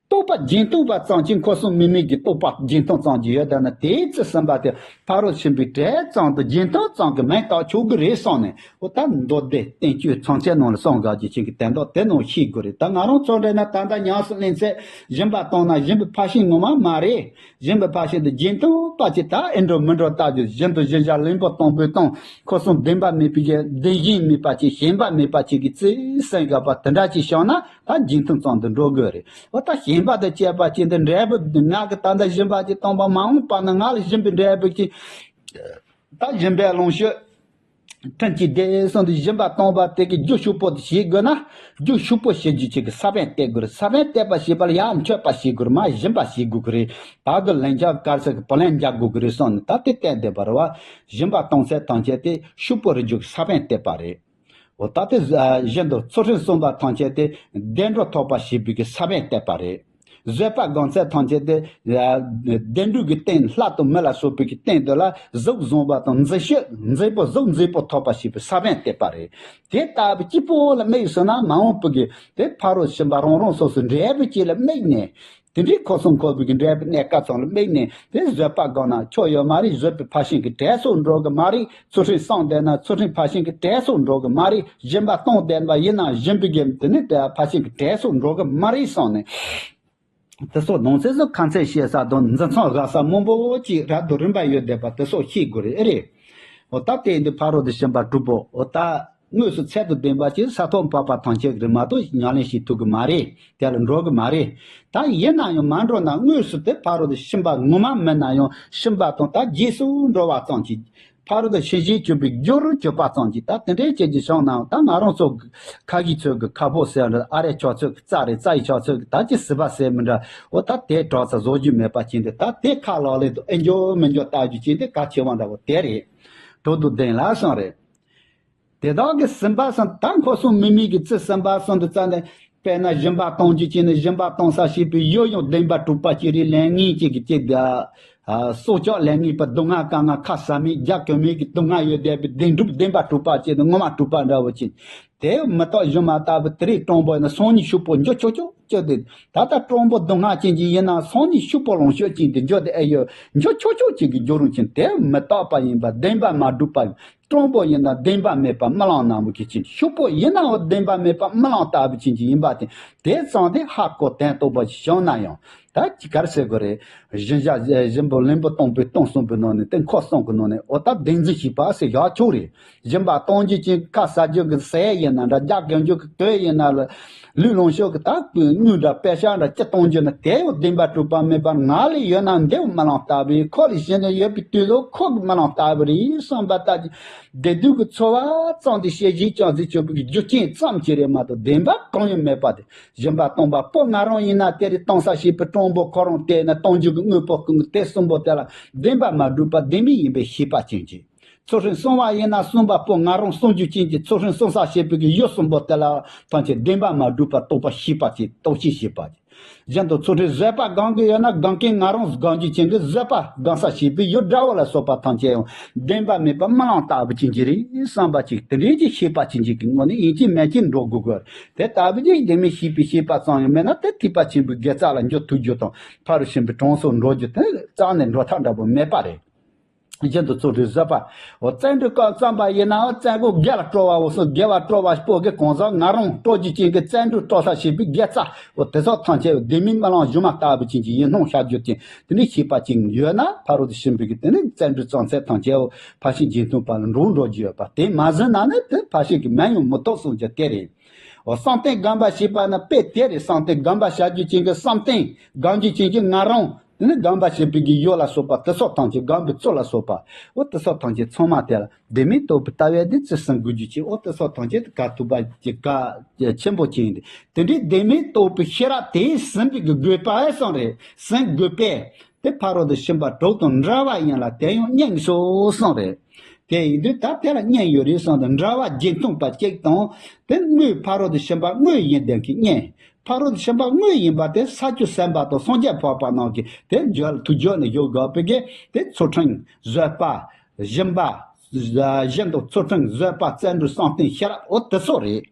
རྟོགས་པ་རྒྱན་སྟོང་པ་ཙམ་གྱིས་འཁོར་གསུམ་དམིགས་མེད་ཀྱི་རྟོགས་པ་རྒྱན་སྟོང་ཙམ་གྱིས་ཡོད་བསྡད་ན། དེའི་རྩིས་ཟིན་པ་དེ་ཕ་རོལ་ཕྱིན་པའི་གྲས་ཙམ་དང་རྒྱན་སྟོང་ཙམ་གྱི་མིང་བཏགས་ཆོག་གི་རེད་བསམ་ནས། འོ་ད་མདོ་སྡེ་བསྟན་བཅོས་ཚང་ཆེན་ནང་ལ་གསུངས་ཡོད་རྒྱུ་ཅན་གྱི་དོན་དག་དེ་རྣམས་ཤེས་དགོས་རེད། ད་ང་རང་ཚོ་འདྲ་ན་ད་ལྟ་ཉམས་སུ་ལེན་ཚེ་སྦྱིན་པ་བཏང་ན་སྦྱིན་པའི་ཕར་ཕྱིན་ངོ་མ་མ་རེད། སྦྱིན་པའི་ཕར་ཕྱིན་དུ་རྒྱན་སྟོང་པ་ཅིག་ད་ཨེ་འགྲོ་མི་འགྲོ་ལྟ་རྒྱུ། སྦྱིན་དང་སྦྱིན་བྱ་ལེན་པོ་གཏོང་པོའི་གཏོང་། འཁོར་གསུམ་བདེན་པ་མེད་པའི་གི་བདེན་ཞེན་མེད་པ་ཅིག་ཞེན་པ་མེད་པ་ཅིག་གི་རྩིས་ཟིན་དགོས་པ་དེ་འདྲ་ཅིག་བྱུང་ན། ད་རྒྱན་སྟོང་ཙམ་དུ་འགྲོ་དགོས་རེད། འོ་ད་ཞེན་པ་དང་བཅས་པ་ཅིག་འདི་འབྲས་བུ་ང་གི་ད་ལྟ་སྦྱིན་པ་ཅིག་བཏང་པ་མ་འོངས་པ་ན་ང་ལ་སྦྱིན་པའི་འབྲས་བུ་ཅིག་ད་སྦྱིན་པའི་ལོངས་སྤྱོད་ཐུན་གཅིག་བདེ་གསུམ་དུ་སྦྱིན་པ་བཏང་བ་དེ་གི་རྒྱུ་ཕྱུག་པོ་དེ་བྱེད་དགོས་ན། རྒྱུ་ཕྱུག་པོ་བྱེད་རྒྱུ་ཅིག་གི་ས་བོན་གཏད་དགོས་རེད། ས་བོན་གཏད་པ་བྱེད་པ་ལ་ཡར་མཆོད་པ་བྱེད་དགོས་རེད། མར་སྦྱིན་པ་བྱེད་དགོས་ཀྱི་རེད། བར་གྱི་ལན་ཆགས་དཀར་ཟས་ཀྱི་བུ་ལོན་འཇལ་དགོས་ཀྱི་རེད་བསམ་ནས་ད་དེ་བསྟན་བསྡད་པ་རེད་བ། སྦྱིན་པ་གཏོང་ཚད་ཐམས་ཅད་དེ་ཕྱུག་པོ་རེ་རྒྱུ་གི་ས་བོན་གཏད་པ་རེད། འོ་ད་དེ་བཞིན་དུ་ཚུལ་ཁྲིམས་སྲུང་བ་ཐམས་ཅད་དེ་བདེ་འགྲོ་ཐོབ་པར་བྱེད་པའི་གི་ས་བོན་གཏད་པ་རེད། བཟོད་པ་སྒོམ་ཚད་ཐམས་ཅད་དེ་བདེ་འགྲོ་གི་སྟེང་། ལྷ་དང་མི་ལ་སོགས་པའི་གི་སྟེང་དུ་ལ་གཟུགས་བཟང་བ་དང་མཛེས་ཤོས་མཛེས་པོ་གཟུགས་མཛེས་པོ་ཐོབ་པར་བྱེད་པའི་ས་བོན་གཏད་པ་རེད། དེ་ལྟ་བུ་སྐྱིད་པོ་ལ་དམིགས་སོང་ན་མ་འོངས་པའི་གི་དེ་ཕ་རོལ་ཕྱིན་པ་རང་རང་སོ་སོའི་འབྲས་བུ་ཅིག་ལ་དམིགས་ནས། དེ་འདྲའི་འཁོར་གསུམ་འཁོར་བའི་གི་འབྲས་བུ་གནས་སྐབས་ཙམ་ལ་དམིགས་ནས་དེ་བཟོད་པ་སྒོམ་ན་ཆོ་ཡོད་མ་རེད། བཟོད་པའི་ཕར་ཕྱིན་གྱི་གྲས་སུ་འགྲོ་གི་མ་རེད། ཚུལ་ཁྲིམས་སྲུང་བསྡད་ན་ཚུལ་ཁྲིམས་ཕར་ཕྱིན་གྱི་གྲས་སུ་འགྲོ་གི་མ་རེད། སྦྱིན་པ་གཏོང་བསྡད་པ་ཡིན་ན་སྦྱིན་པའི་གི་དེ་ནི་དེ་ཕར་ཕྱིན་གྱི་གྲས་སུ་འགྲོ་གི་མ་རེད་བསམ་ནས། དེ་ཚོ་ནང་གསེས་སུ་ཁ་ཚད་བཤད་ས་དང་འཛིན་མཚམས་བཞག་ས་མང་པོ་ཅིག་རབ་ཏུ་རིམ་པ་ཡོད་བསྡད་པ་དེ་ཚོ་ཤེས་དགོས་རེད། ཨེ་རེད། འོ་ད་དེ་ཡིན་དུས་ཕ་རོལ་ཏུ་ཕྱིན་པ་དྲུག་པོ་འོ་ད། དངོས་སུ་ཚད་དང་ལྡན་པ་ཅིག་ས་ཐོབ་འཕགས་པ་ཐམས་ཅད་རེད་མ་གཏོགས་ཉམས་ལེན་བྱེད་ཐུབ་ཀྱི་མ་རེད། དེ་ལ་འགྲོ་གི་མ་རེད། ད་ཡིན་ན་ཡང་མ་འགྲོ་ན་དངོས་སུ་དེ་ཕ་རོལ་ཏུ་ཕྱིན་པ་ངོ་མ་མིན་ན་ཡང་ཕྱིན་པ་དང་ད་རྗེས་སུ་འགྲོ་བ་ཙམ་གྱིས། ཕ་རོལ་ཏུ་ཕྱིན་ཞེས་གྱུར་པའི་རྒྱུར་གྱུར་པ་ཙམ་གྱིས། ད་དེ་འདྲའི་ཅན་གྱི་བྱུང་ནའང་ད་ང་རང་ཚོ་ཁ་ཤས་ཚོས་ཀྱི་ཁ་ཕོ་ཟེར་འདྲ། ཨ་རེ་ཆོག་ཚོས་ཀྱི་རྩྭ་རེད། རྩྭ་ཡི་ཆོག་ཚོས་ཀྱི་ད་ཅི་ཟིལ་པ་ཟེར་མི་འདྲ། འོ་ད་དེ་གྲགས་ཚ་བཟོ་རྒྱུ་མེད་པ་ཅན་དེ། ད་དེ་ཁ་ལག་ལེན་དུ་ཨེ་འཇོག་མི་འཇོག་ལྟ་རྒྱུ་ཅན་དེ་གལ་ཆེ་བ་འདྲ་བོ་དེ་རེད། དྲུག་ཏུ་ལྡན་ལ་སོང་རེད། དེ་དག་གི་ཟིན་པ་སོང་ད་འཁོར་གསུམ་དམིགས་མེད་ཀྱི་རྩིས་ཟིན་པ་སོང་དུ་རྩ་ནས། དཔེར་ན་སྦྱིན་པ་གཏོང་རྒྱུ་བྱས་ནས་སྦྱིན་པ་གཏོང་ས་ཞེས་པའི་ཡུལ་ཡང་བདེན་པ་གྲུབ་པ་ཅིག་རེད། ལན་ངེས་ཅིག་གི་ཅིག་ད། སྲོག་ཆགས་ལན་ངེས་པ་སྡུག་བསྔལ་དཀའ་ངལ་ཁ་ཟ་མེད་རྒྱག་གོ་མེད་ཀྱི་སྡུག་བསྔལ་ཡོད་བསྡད་པའི་བདེན་གྲུབ་བདེན་པ་གྲུབ་པ་ཅིག་དང་ངོ་མ་གྲུབ་པ་འདྲ་བོ་ཅིག་དེ་མི་རྟག་སྒྱུ་མ་ལྟ་བུ་དེ་རིགས་སྤྲང་པོ་ཡིན་ན་སང་ཉིན་ཕྱུག་པོ་འགྱུར་ཆོག་ཆོག་ཅོ་དེ། ད་ལྟ་སྤྲང་པོ་སྡུག་བསྔལ་ཅན་ཅིག་ཡིན་ན་སང་ཉིན་ཕྱུག་པོ་ལོངས་སྤྱོད་ཅན་དེ་འགྱུར་དེ་ཨེ་ཡོད། འགྱུར་ཆོག་ཆོག་ཅིག་གི་འགྱུར་རུང་ཅན་དེ་མི་རྟག་པ་ཡིན་པ་བདེན་པ་མ་གྲུབ་པ་ཡིན། སྤྲང་པོ་ཡིན་ན་བདེན་པ་མེད་པ་རྨི་ལམ་ནང་བུ་གི་ཅན། ཕྱུག་པོ་ཡིན་ནའང་བདེན་པ་མེད་པ་རྨི་ལམ་ལྟ་བུ་ཅན་གྱི་ཡིན་པ་དེ། དེ་ཙམ་དེ་ཧ་གོ་དོན་རྟོགས་པ་ཞིག་བྱུང་ན་ཡང་། ད་ཅི་གར་ཟེར་དགོས་རེད། སྦྱིན་བྱ་སྦྱིན་པ་ལེན་པ་སྟོང་པའི་སྟོང་གསུམ་པའི་ནང་ནས་དེ་འཁོར་གསུམ་གྱི་ནང་ནས་འོ་ད་བདེན་འཛིན་ཤེས་པ་ཟེར་ཡག་ཆོག་རེད། སྦྱིན་པ་གཏོང་རྒྱུ་ཅན་ཁ་ཟ་རྒྱུ་གི་ཟས་ཡིན་ན་འདྲ། རྒྱག་གི་རྒྱུ་གི་དོས་ཡིན་ན་ལ། ལུས་ལོངས་སྤྱོད་ཀྱི་དག་པའི་དངུལ་འདྲ་པད་ཤག་འདྲ་ཅི་གཏོང་རྒྱུ་ན་དེ་ཡང་བདེན་པ་གྲུབ་པ་མེད་པར་ང་ལ་ཡོད་ན་འདི་རྨི་ལམ་ལྟ་བུ་རེད། ཁོ་ལ་གཞན་ལ་ཡོད་པའི་དུས་ལ་ཁོ་གི་རྨི་ལམ་ལྟ་བུ་རེད་བསམ་པ་ལྟ་ཅི། བདེ་སྡུག་གི་ཚོར་བ་ཙམ་དེ་ཤེས་བཞིན་ཅང་ཟིག་ཆོག་པའི་རྒྱུ་རྐྱེན་ཙམ་ཅིག་རེད་མ་གཏོགས་བདེན་པ་གང་ཡང་མེད་པ་དེ། སྦྱིན་པ་གཏོང་པ་པོ་ང་རང་ཡིན་ན་དེ་རེད། གཏོང་ས་ཤེས་པའི་སྤྲང་པོ་ཁོ་རང་དེ་ན་གཏོང་རྒྱུ་གི་དངོས་པོ་ཀུན་གྱི་དེ་གསུམ་པོ་དེ་ལ་བདེན་པ་མ་གྲུབ་པ་བདེན་མེད་ཡིན་པའི་ཤེས་པ་ཅན་གྱི། ཚུལ་ཁྲིམས་སྲུང་བ་ཡིན་ན་སྲུང་བ་པོ་ང་རང་སྲུང་རྒྱུ་ཅན་གྱི་ཚུལ་ཁྲིམས་སྲུང་ས་ཤེས་པའི་གི་ཡུལ་གསུམ་པོ་དེ་ལ་ཐམས་ཅད་བདེན་པ་མ་གྲུབ་པ་རྟོགས་པ་ཤེས་པ་ཅན། རྟོགས་ཤེས་ཤེས་པ་ཅན། གཞན་དུ་ཚུལ་ཁྲིམས་བཟོད་པ་སྒོམ་གྱི་ཡོད་ན་སྒོམ་མཁན་ང་རང་སྒོམ་རྒྱུ་ཅན་གྱི་བཟོད་པ་སྒོམ་ས་ཤེས་པའི་ཡུལ་དགྲ་བོ་ལ་སོགས་པ་ཐམས་ཅད་ཡང་བདེན་པ་མེད་པ་རྨི་ལམ་ལྟ་བུ་ཅན་གྱི་རེད་བསམ་པ་ཅིག་དེ་འདྲའི་ཅིག་ཤེས་པ་ཅན་གྱི་གི་ངོ་ནས་ཡིན་གཅིག་མིན་གཅིག་འགྲོ་དགོས་དགོས། དེ་ལྟ་བུ་ཅིག་བདེན་མེད་ཤེས་པའི་ཤེས་པ་ཙམ་ཡང་མེད་ན་དེ་ཐེག་པ་ཆེན་པོའི་དགེ་རྩ་ལ་འགྱུར་ཐུབ་རྒྱུ་དང་ཕ་རོལ་ཕྱིན་པའི་གྲོང་སོགས་འགྲོ་རྒྱུ་དེ་རྩ་ནས་འགྲོ་ཐབས་འདྲ་པོ་མེད་པ་རེད། རྒྱུན་དུ་ཚུལ་ཁྲིམས་བཟོད་པ། འོ་བརྩོན་འགྲུས་སྐབས་བརྩམས་པ་ཡིན་ནའང་བརྩོན་འགྲུས་དགེ་ལ་སྤྲོ་བའོ་སོགས་དགེ་བ་སྤྲོ་བ་སྤོ་གི་གང་ཟག་ང་རང་སྤྲོ་རྒྱུ་ཅན་གྱི་བརྩོན་འགྲུས་སྤྲོ་ས་ཤེས་པའི་དགེ་རྩ་འོ་དེ་སོགས་ཐམས་ཅད་བདེན་མེད་རྨི་ལམ་སྒྱུ་མ་ལྟ་བུ་ཅན་གྱི་ཡིད་སྣང་ཤར་རྒྱུ་ཅན་དེ་ནི་ཤེས་པ་ཅན་ཡོད་ན་ཕ་རོལ་ཏུ་ཕྱིན་པའི་གི་དེ་ནི་བརྩོན་འགྲུས་བརྩམས་ཚད་ཐམས་ཅད་འོ་ཕར་ཕྱིན་རྗེས་མཐུན་པ་ལ་འགྲོ་འགྲོ་རྒྱུ་ཡོད་པ་དེ་མ་ཟིན་ན་ནི་དེ་ཕར་ཕྱིན་གྱི་མིང་ཡང་མི་ཐོབ་གསུངས་རྒྱུ་དེ་རེད། འོ་བསམ་གཏན་སྒོམ་པ་ཞེས་པ་ནི་དཔེ་དེ་རེད། བསམ་གཏན་སྒོམ་པ་བྱ་རྒྱུ་ཅན་གྱི་བསམ་གཏན་སྒོམ་རྒྱུ་ཅན་གྱི་ང་རང་དེ་ནི་སྒོམ་པ་བྱེད་པའི་གི་ཡུལ་ལ་སོགས་པ་དེ་སོགས་ཐམས་ཅད་སྒོམ་པའི་ཚུལ་ལ་སོགས་པ་འོ་དེ་སོགས་ཐམས་ཅད་ཚང་མ་དེ་ལ་བདེན་མེད་རྟོགས་པའི་ལྟ་བས་འདི་ཅི་ཟིན་དགོས་རྒྱུ་ཅིག་འོ་དེ་སོགས་ཐམས་ཅད་ག་ཐུབ་པ་ཅིག་ག་ཆེན་པོ་ཅིག་ཡིན་ཏེ། དེ་འདྲའི་བདེན་མེད་རྟོགས་པའི་ཤེས་རབ་དེས་ཟིན་པའི་གི་དགོས་པ་ཨེ་གསུངས་རེད། ཟིན་དགོས་པས་དེ་ཕ་རོལ་ཏུ་ཕྱིན་པ་དྲུག་དང་འདྲ་བ་ཡིན་ལ་དེ་ཡང་སྙིང་སོ་གསུངས་རེད། དེ་ཡིན་དུས་ད་དེ་ལ་སྙིང་ཡོད་རེད་གསུངས་ཏེ་འདྲ་བ་རྗེས་མཐུན་པ་གཅིག་དང་དེ་དངོས་ཕ་རོལ་ཏུ་ཕྱིན་པ་དངོས་ཡིན་ལྡན་གྱི་སྙིང་། ཕ་རོལ་ཏུ་ཕྱིན་པ་དངོས་ཡིན་པ་དེ་ས་བཅུ་གསུམ་པ་དང་སངས་རྒྱས་འཕགས་པ་རྣམས་ཀྱིས་དེ་འཇོག་ཐུགས་འཇོག་ནས་བཞུགས་དགོས་པའི་གི་དེ་ཚུལ་ཁྲིམས་བཟོད་པ་སྦྱིན་པ་བཞིན་དུ་ཚུལ་ཁྲིམས་བཟོད་པ་བརྩོན་འགྲུས་བསམ་གཏན་ཤེས་རབ་འོ་དེ་ཚོ་རེད།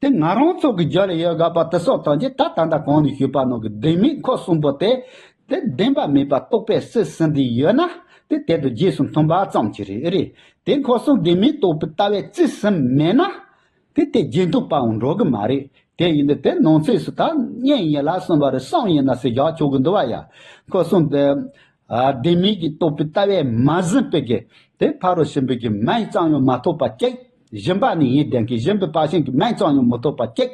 དེ་ང་རང་ཚོ་གི་རྒྱུད་ལ་ཡོད་དགོས་པ་དེ་སོགས་ཐམས་ཅད་ད་ད་ལྟ་གོང་ནས་ཞུས་པ་ནང་གི་བདེན་མེད་འཁོར་གསུམ་པོ་དེ་དེ་བདེན་པ་མེད་པ་རྟོགས་པས་སུ་ཟིན་ཏེ་ཡོད་ན་དེ་དེ་དང་རྗེས་སུ་མཐུན་པ་ཙམ་གྱིས་རེད་རེད། དེ་འཁོར་གསུམ་བདེན་མེད་རྟོགས་པའི་ལྟ་བས་རྩིས་ཟིན་མེད་ན། དེ་དེ་རྗེས་མཐུན་པའང་འགྲོ་གི་མ་རེད། དེ་ཡིན་དུས་དེ་ནང་གསེས་སུ་ད་སྙིང་ཡིན་ལ་གསུངས་པ་རེད། བསམ་ཡིན་ན་ཟེར་བཞག་ཆོག་གི་འདུག་བ་ཡ། འཁོར་གསུམ་དེ་ཨ་བདེན་མེད་ཀྱི་རྟོགས་པའི་ལྟ་བས་མ་ཟིན་པའི་གི་དེ་ཕ་རོལ་ཕྱིན་པའི་གི་མིང་ཙམ་ཡང་མ་ཐོབ་པ་གཅིག་སྦྱིན་པ་ནི་ཡིན་ལྡན་གྱི་སྦྱིན་པའི་ཕར་ཕྱིན་གྱི་མིང་ཙམ་ཡང་མི་ཐོབ་པ་གཅིག་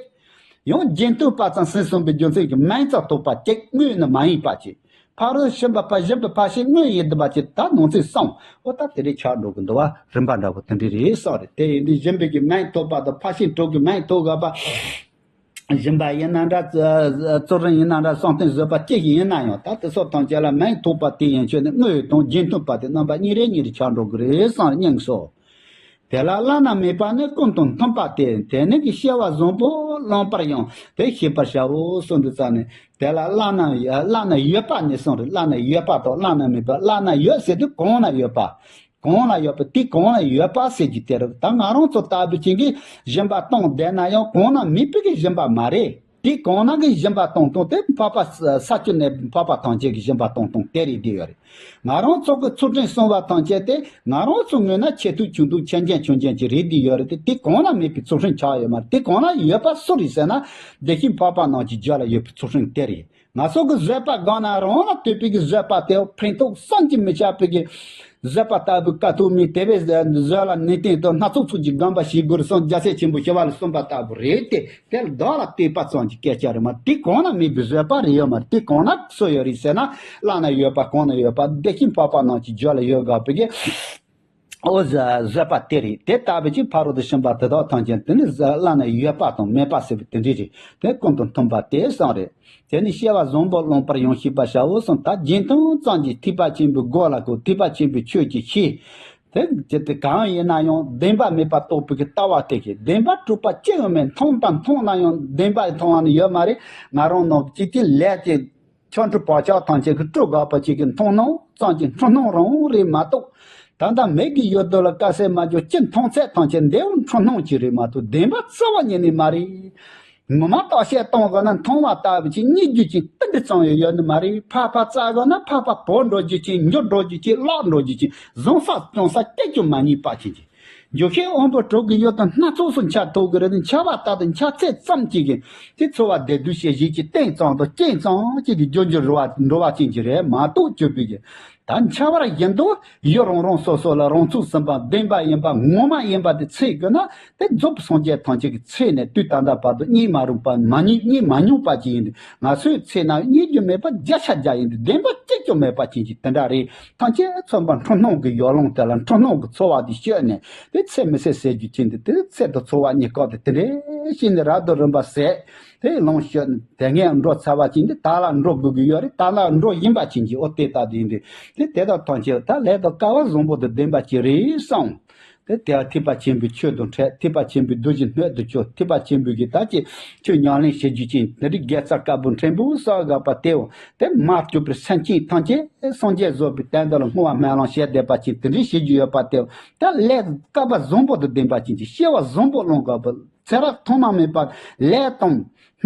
ཡང་རྗེས་མཐུན་པ་ཙམ་ཟིན་སོང་བའི་རྒྱུ་མཚན་གྱི་མིང་ཙམ་ཐོབ་པ་གཅིག་དངོས་ནི་མ་ཡིན་པ་ཅིག་ཕ་རོལ་ཕྱིན་པ་ཕར་ཕྱིན་པའི་ཕར་ཕྱིན་དངོས་ཡིན་བསྡད་པ་ཅིག་ད་ནང་གསེས་སོང་འོ་ད་དེ་རིང་ཆགས་འགྲོ་གི་འདུག་བ། རིམ་པ་འདྲ་པོ་དེ་འདྲ་རེད་གསུངས་རེད། དེ་ཡིན་དུས་སྦྱིན་པའི་གི་མིང་ཐོབ་པ་དང་ཕར་ཕྱིན་དྲུག་གི་མིང་ཐོབ་དགོས་པ། སྦྱིན་པ་ཡིན་ན་འདྲ་ཚུལ་ཁྲིམས་ཡིན་ན་འདྲ་བསམ་གཏན་བཟོད་པ་ཅི་ཞིག་ཡིན་ན་ཡང་ད་དེ་སོགས་ཐམས་ཅད་ལ་མིང་ཐོབ་པ་དེ་ཡན་ཆོད་ནི་དངོས་དང་རྗེས་མཐུན་པ་དེ་རྣམ་པ་གཉིས་རེ་གཉིས་རེ་ཆགས་འགྲོ་གི་རེད་གསུངས་རེད། སྙིང་སོ། དེ་ལ་བླ་ན་མེད་པ་ནི་ཀུན་ཏུ་མཐུན་པ་སྟེ། དེ་ནི་གི་སྐྱེ་བ་བཟང་པོ་ལོངས་པར་ཡང་དེ་ཤེས་པར་བྱའོ་གསུངས་འདུག་ཙང་ནས་དེ་ལ་བླ་ན་བླ་ན་ཡོད་པ་ནི་གསུངས་རེད། བླ་ན་ཡོད་པ་དང་བླ་ན་མེད་པ། བླ་ན་ཡོད་ཟེར་དུས་གང་ན་ཡོད་པ། གང་ན་ཡོད་པ་དེ་གང་ན་ཡོད་པ་ཟེར་གྱི་དེ་རེད། ད་ང་རང་ཚོ་ལྟ་བུ་ཅན་གྱིས་སྦྱིན་པ་གཏོང་བསྡད་ན་ཡང་གང་ན་མེད་པའི་གི་སྦྱིན་པ་མ་རེད། དེ་གང་ན་གི་སྦྱིན་པ་གཏོང་སྟངས་དེ་འཕགས་པ་ས་བཅུ་ནས་འཕགས་པ་ཐམས་ཅད་ཀྱི་སྦྱིན་པ་གཏོང་སྟངས་དེ་རེད་བསྡད་ཡོད་རེད། ང་རང་ཚོ་གི་ཚུལ་ཁྲིམས་སྲུང་བ་ཐམས་ཅད་དེ་ང་རང་ཚོ་ངོས་ན་ཆེ་མཐོང་ཆུང་མཐོང་ཆེ་འགྱུར་ཆུང་འགྱུར་གྱི་རེད་བསྡད་ཡོད་རེད་དེ། དེ་གང་ན་མེད་པའི་ཚུལ་ཁྲིམས་ཆགས་ཡོད་མ་རེད། དེ་གང་ན་ཡོད་པ་སུ་རེད་ཟེར་ན་བདེ་གཤེགས་འཕགས་པ་རྣམས་ཀྱི་རྒྱུད་ལ་ཡོད་པའི་ཚུལ་ཁྲིམས་དེ་རེད། ང་ཚོ་གི་བཟོད་པ་སྒོམ་ན་རང་ལ་ལྟོས་པའི་གི་བཟོད་པ་དེ་ཕན་ཐོགས་བསམ་གྱིས་མི་ཁྱབ་པའི་གི་བཟོད་པ་ལྟ་བུ་དཀའ་ཐུབ་མི་དེ་བས་བཟོད་ལ་ནན་ཏན་དང་སྣ་ཚོགས་ཚུལ་གྱིས་སྒོམ་པ་བྱེད་དགོས་རེད་གསུངས། རྒྱལ་སྲས་ཆེན་པོ་ཞི་བ་ལྷས་གསུངས་པ་ལྟ་བུ་རེད་དེ། དེ་ལ་བདག་ལ་ལྟོས་པ་ཙམ་གྱི་སྐད་ཆ་རེད་མ་རེད། དེ་གང་ན་མེད་པའི་བཟོད་པ་རེད་ཡོད་མ་རེད། དེ་གང་ན་སུ་ཡོད་རེད་ཟེར་ན་བླ་ན་ཡོད་པ་གང་ན་ཡོད་པ་བདེ་གཤེགས་འཕགས་པ་རྣམས་ཀྱི་རྒྱུད་ལ་ཡོད་དགོས་པའི་གི་འོ་བཟོད་པ་དེ་རེད། དེ་ལྟ་བུ་ཅིག་ཕ་རོལ་ཏུ་ཕྱིན་པ་དེ་དག་ཐམས་ཅད་དེ་ནི་བླ་ན་ཡོད་པ་དང་མེད་པ་ཟེར་བའི་དེ་འདྲ་རེད། དེ་ཀུན་ཏུ་མཐུན་པ་དེ་གསུངས་རེད། དེ་ནི་སྐྱེ་བ་བཟང་པོ་ལོངས་པར་ཡང་ཤེས་པར་བྱའོ་གསུངས། ད་རྗེས་མཐུན་ཙམ་གྱིས་ཐེག་པ་ཆེན་པོའི་སྒོ་ལ་གོ། ཐེག་པ་ཆེན་པོའི་ཆོས་ཀྱི་ཤེས། དེ་ཇི་སྟེ་གང་ཡིན་ན་ཡང་བདེན་པ་མེད་པར་རྟོགས་པའི་གི་ལྟ་བ་དེ་གིས་བདེན་པ་གྲུབ་པ་ཅི་ཡང་མེད། མཐོང་དང་མཐོང་ན་ཡང་བདེན་པ་མཐོང་བ་ནི་ཡོད་མ་རེད། ང་རང་ནང་གཅིག་གི་ལས་ཀྱི་ཆོ་འཕྲུལ་བག་ཆགས་ཐམས་ཅད་ཀྱི་སྤྲོ་དགག་པ་ཅིག་གི་མཐོང་སྣང་ཙམ་གྱི་འཁྲུལ་སྣང་རང་རེད་མ་གཏོགས། ད་ལྟ་མིག་གི་ཡུལ་དུ་ལ་དཀར་གསལ་མ་གྱུར་ཅི་མཐོང་ཚད་ཐམས་ཅད་འདི་འཁྲུལ་སྣང་ཅིག་རེད་མ་གཏོགས་བདེན་པ་རྩ་བ་ཉིད་ནས་མ་རེད། ངོ་མ་བརྟག་དཔྱད་གཏོང་དགོས་ན་མཐོང་བ་ལྟ་བུ་ཅིག་རྙེད་རྒྱུ་ཅིག་ཏིལ་འབྲུ་ཙམ་ཡང་ཡོད་ནི་མ་རེད། ཕར་ཕར་བཙལ་དགོས་ན་ཕར་ཕར་བོར་འགྲོ་རྒྱུ་ཅིག་འགྱུར་འགྲོ་རྒྱུ་ཅིག་བརླག་འགྲོ་རྒྱུ་ཅིག་བཟུང་ས་སྐྱོང་ས་སྐད་ཅིག་མ་རྙེད་པ་ཅན་གྱི། འགྱུར་ཤེས་དབང་པོ་དྲུག་གི་ཡུལ་དང་སྣ་ཚོགས་སུ་འཆར་ཐུབ་ཀྱི་རེད་དེ། འཆར་བ་ལྟ་དང་འཆར་ཚད་ཙམ་གཅིག་གིས་དེ་ཚོར་བ་བདེ་སྡུག་ཤེས་བཞིན་གྱི་སྟེང་ཙམ་དང་རྐྱེན་ཙམ་གཅིག་གིས་རྒྱུ་འགྱུར་རུ་བ་འགྲོ་བ་ཅན་གྱི་རེད་མ་གཏོགས་གྱུར་པའི་གི། ད་འཆར་བ་བཞིན་དུ་ཡུལ་རང་རང་སོ་སོ་ལ་རང་ཚུགས་ཟིན་པ་བདེན་པ་ཡིན་པ་ངོ་མ་ཡིན་པ་དེ་ཚེ་དགོས་ན། དེ་རྫོགས་པའི་སངས་རྒྱས་ཐམས་ཅད་ཀྱི་ཚེ་ནས་དུས་ད་ལྟ་བར་དུ་རྙེད་མ་རུང་པ་མ་རྙེད་རྙེད་མ་མྱོང་པ་ཅིག་ཡིན་དུས། ང་ཚོའི་ཚེ་ན་རྙེད་རྒྱུ་མེད་པ་བརྒྱ་ཆ་བརྒྱ་ཡིན་དུས། བདེན་པ་གཅིག་ཀྱང་མེད་པ་ཅན་གྱི་དེ་འདྲ་རེད། ཐམས་ཅད་མཚོན་པ་འཁྲུལ་སྣང་གི་ཡོ་ལང་དེ་ལ་འཁྲུལ་སྣང་གི་ཚོར་བ་དེ་སྤྱོད་ནས་དེ་ཚེ་མི་ཚེ་ཟེར་རྒྱུ་ཅན་དེ། དེ་ཚེ་དང་ཚོར་བ་གཉིས་ཀ་དེ་དེ་འདྲའི་ཞིག་ནས་རབ་ཏུ་རིམ་པ་ཟད་དེ་ལོངས་སྤྱོད་ནས། དེ་སྔས་འགྲོ་ཚར་བ་ཅན་དེ་ད་ལ་འགྲོ་དགོས་ཀྱི་ཡོད་རེད། ད་ལ་འགྲོ་བཞིན་པ་ཅན་གྱི་ཨོ་དེ་ལྟ་དེ་ཡིན་དུས། དེ་དེ་དག་ཐམས་ཅད་ད་ལས་དང་སྐལ་བ་བཟང་པོ་དང་ལྡན་པ་ཅིག་རེད་བསམ། དེ་དེ་ཐེག་པ་ཆེན་པོའི་ཆོས་དང་འཕྲད། ཐེག་པ་ཆེན་པོའི་རྡོ་རྗེ་སྣོད་དུ་གྱུར། ཐེག་པ་ཆེན་པོའི་གི་ད་ཅི་ཆོས་ཉམས་ལེན་བྱེད་རྒྱུ་ཅན་དེ་འདྲའི་དགེ་རྩ་དཀར་པོ་ཕྲན་བུ་བསགས་དགོས་པ་དེའོ། དེ་མ་གྱུར་པའི་སེམས་ཅན་ཐམས་ཅད་སངས་རྒྱས་བཟོ་བའི་དོན་དུ་ལ་བསྔོ་བ་སྨོན་ལམ་བྱེད་བསྡད་པ་ཅན་དེ་འདྲའི་བྱེད་རྒྱུ་ཡོད་པ་དེའོ། ད་ལས་སྐལ་བ་བཟང་པོ་དང་ལྡན་པ་ཅན་གྱི་སྐྱེ་བ་བཟང་པོ་བླང་དགོས་པ། ཚེ་རབས་ཐོག་མ་མེད་པར་ལས་དང་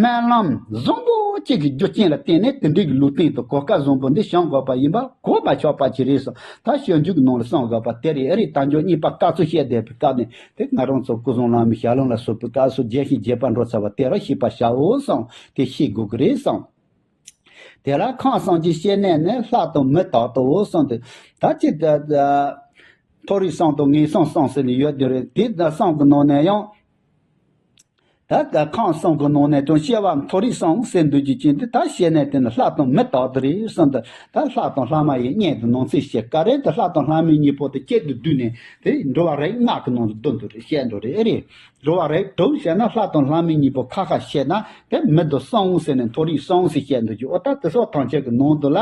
སྨོན་ལམ་བཟང་པོ་གཅིག་གི་རྒྱུ་རྐྱེན་ལ་བརྟེན་ནས་དེ་འདྲའི་གི་ལུས་རྟེན་དང་གོ་སྐབས་བཟང་པོ་འདི་བྱང་དགོས་པ་ཡིན་པ་གོ་མ་ཆོག་པ་ཅིག་རེད་སོ། ད་སྤྱོད་འཇུག་གི་ནང་ལ་གསུངས་དགོས་པ་དེ་རེད། ཨེ་རེད། དལ་འབྱོར་རྙེད་པ་དཀའ་ཚུལ་བཤད་བསྡད་པའི་སྐབས་ནས་དེ་ང་རང་ཚོ་སྐུ་གསུམ་བླ་མའི་ཞལ་ལུང་ལ་སོགས་པའི་སྐབས་སུ་རྒྱས་ཤིང་རྒྱས་པར་འགྲོ་ཚར་བ་དེ་རུ་ཤེས་པར་བྱའོ་གསུངས། དེ་ཤེས་དགོས་ཀྱི་རེད་གསུངས། དེ་ལ་ཁམས་གསུམ་གྱི་སྐྱེ་གནས་ནི་ལྷ་དང་མི་དག་ཏུའོ་གསུངས་ཏེ། ད་ཅི་ད་ད་མཐོ་རིས་གསུམ་དང་ངན་སོང་གསུམ་ཟེར་ནས་ཡོད་དེ་རེད། དེ་ད་གསུམ་གྱི་ནང་ནས་ཡང་། ད་ད་ཁམས་གསུམ་གྱི་ནང་ནས་ཀྱང་སྐྱེ་བ་མཐོ་རིས་གསུམ་ཟེར་འདུག་རྒྱུ་ཅན་དེ་ད་སྐྱེ་གནས་དེ་ནི་ལྷ་དང་མི་དག་ཏུ་རེད་གསུངས་ཏེ། ད་ལྷ་དང་ལྷ་མ་ཡིན་གཉིས་དེ་ནང་ཚན་བཤད་ག་རེ། ད་ལྷ་དང་ལྷ་མིན་གཉིས་པོ་དེ་གཅིག་ཏུ་བསྡུས་ནས་དེ་འགྲོ་བ་རིགས་ལྔ་གི་ནང་དུ་བསྡུ་འདུག་རེད། བཤད་འདུག་རེད། ཨེ་རེད། འགྲོ་བ་རིགས་དྲུག་བཤད་ན་ལྷ་དང་ལྷ་མིན་གཉིས་པོ་ཁ་ཁ་བཤད་ན་དེ་མི་དང་གསུམ་ཟེར་ནས་མཐོ་རིས་གསུམ་ཟེར་བཤད་འདུག་རྒྱུ། ཨོ་ད་དེ་སོགས་ཐམས་ཅད་ཀྱི་ནང་དུ་ལ་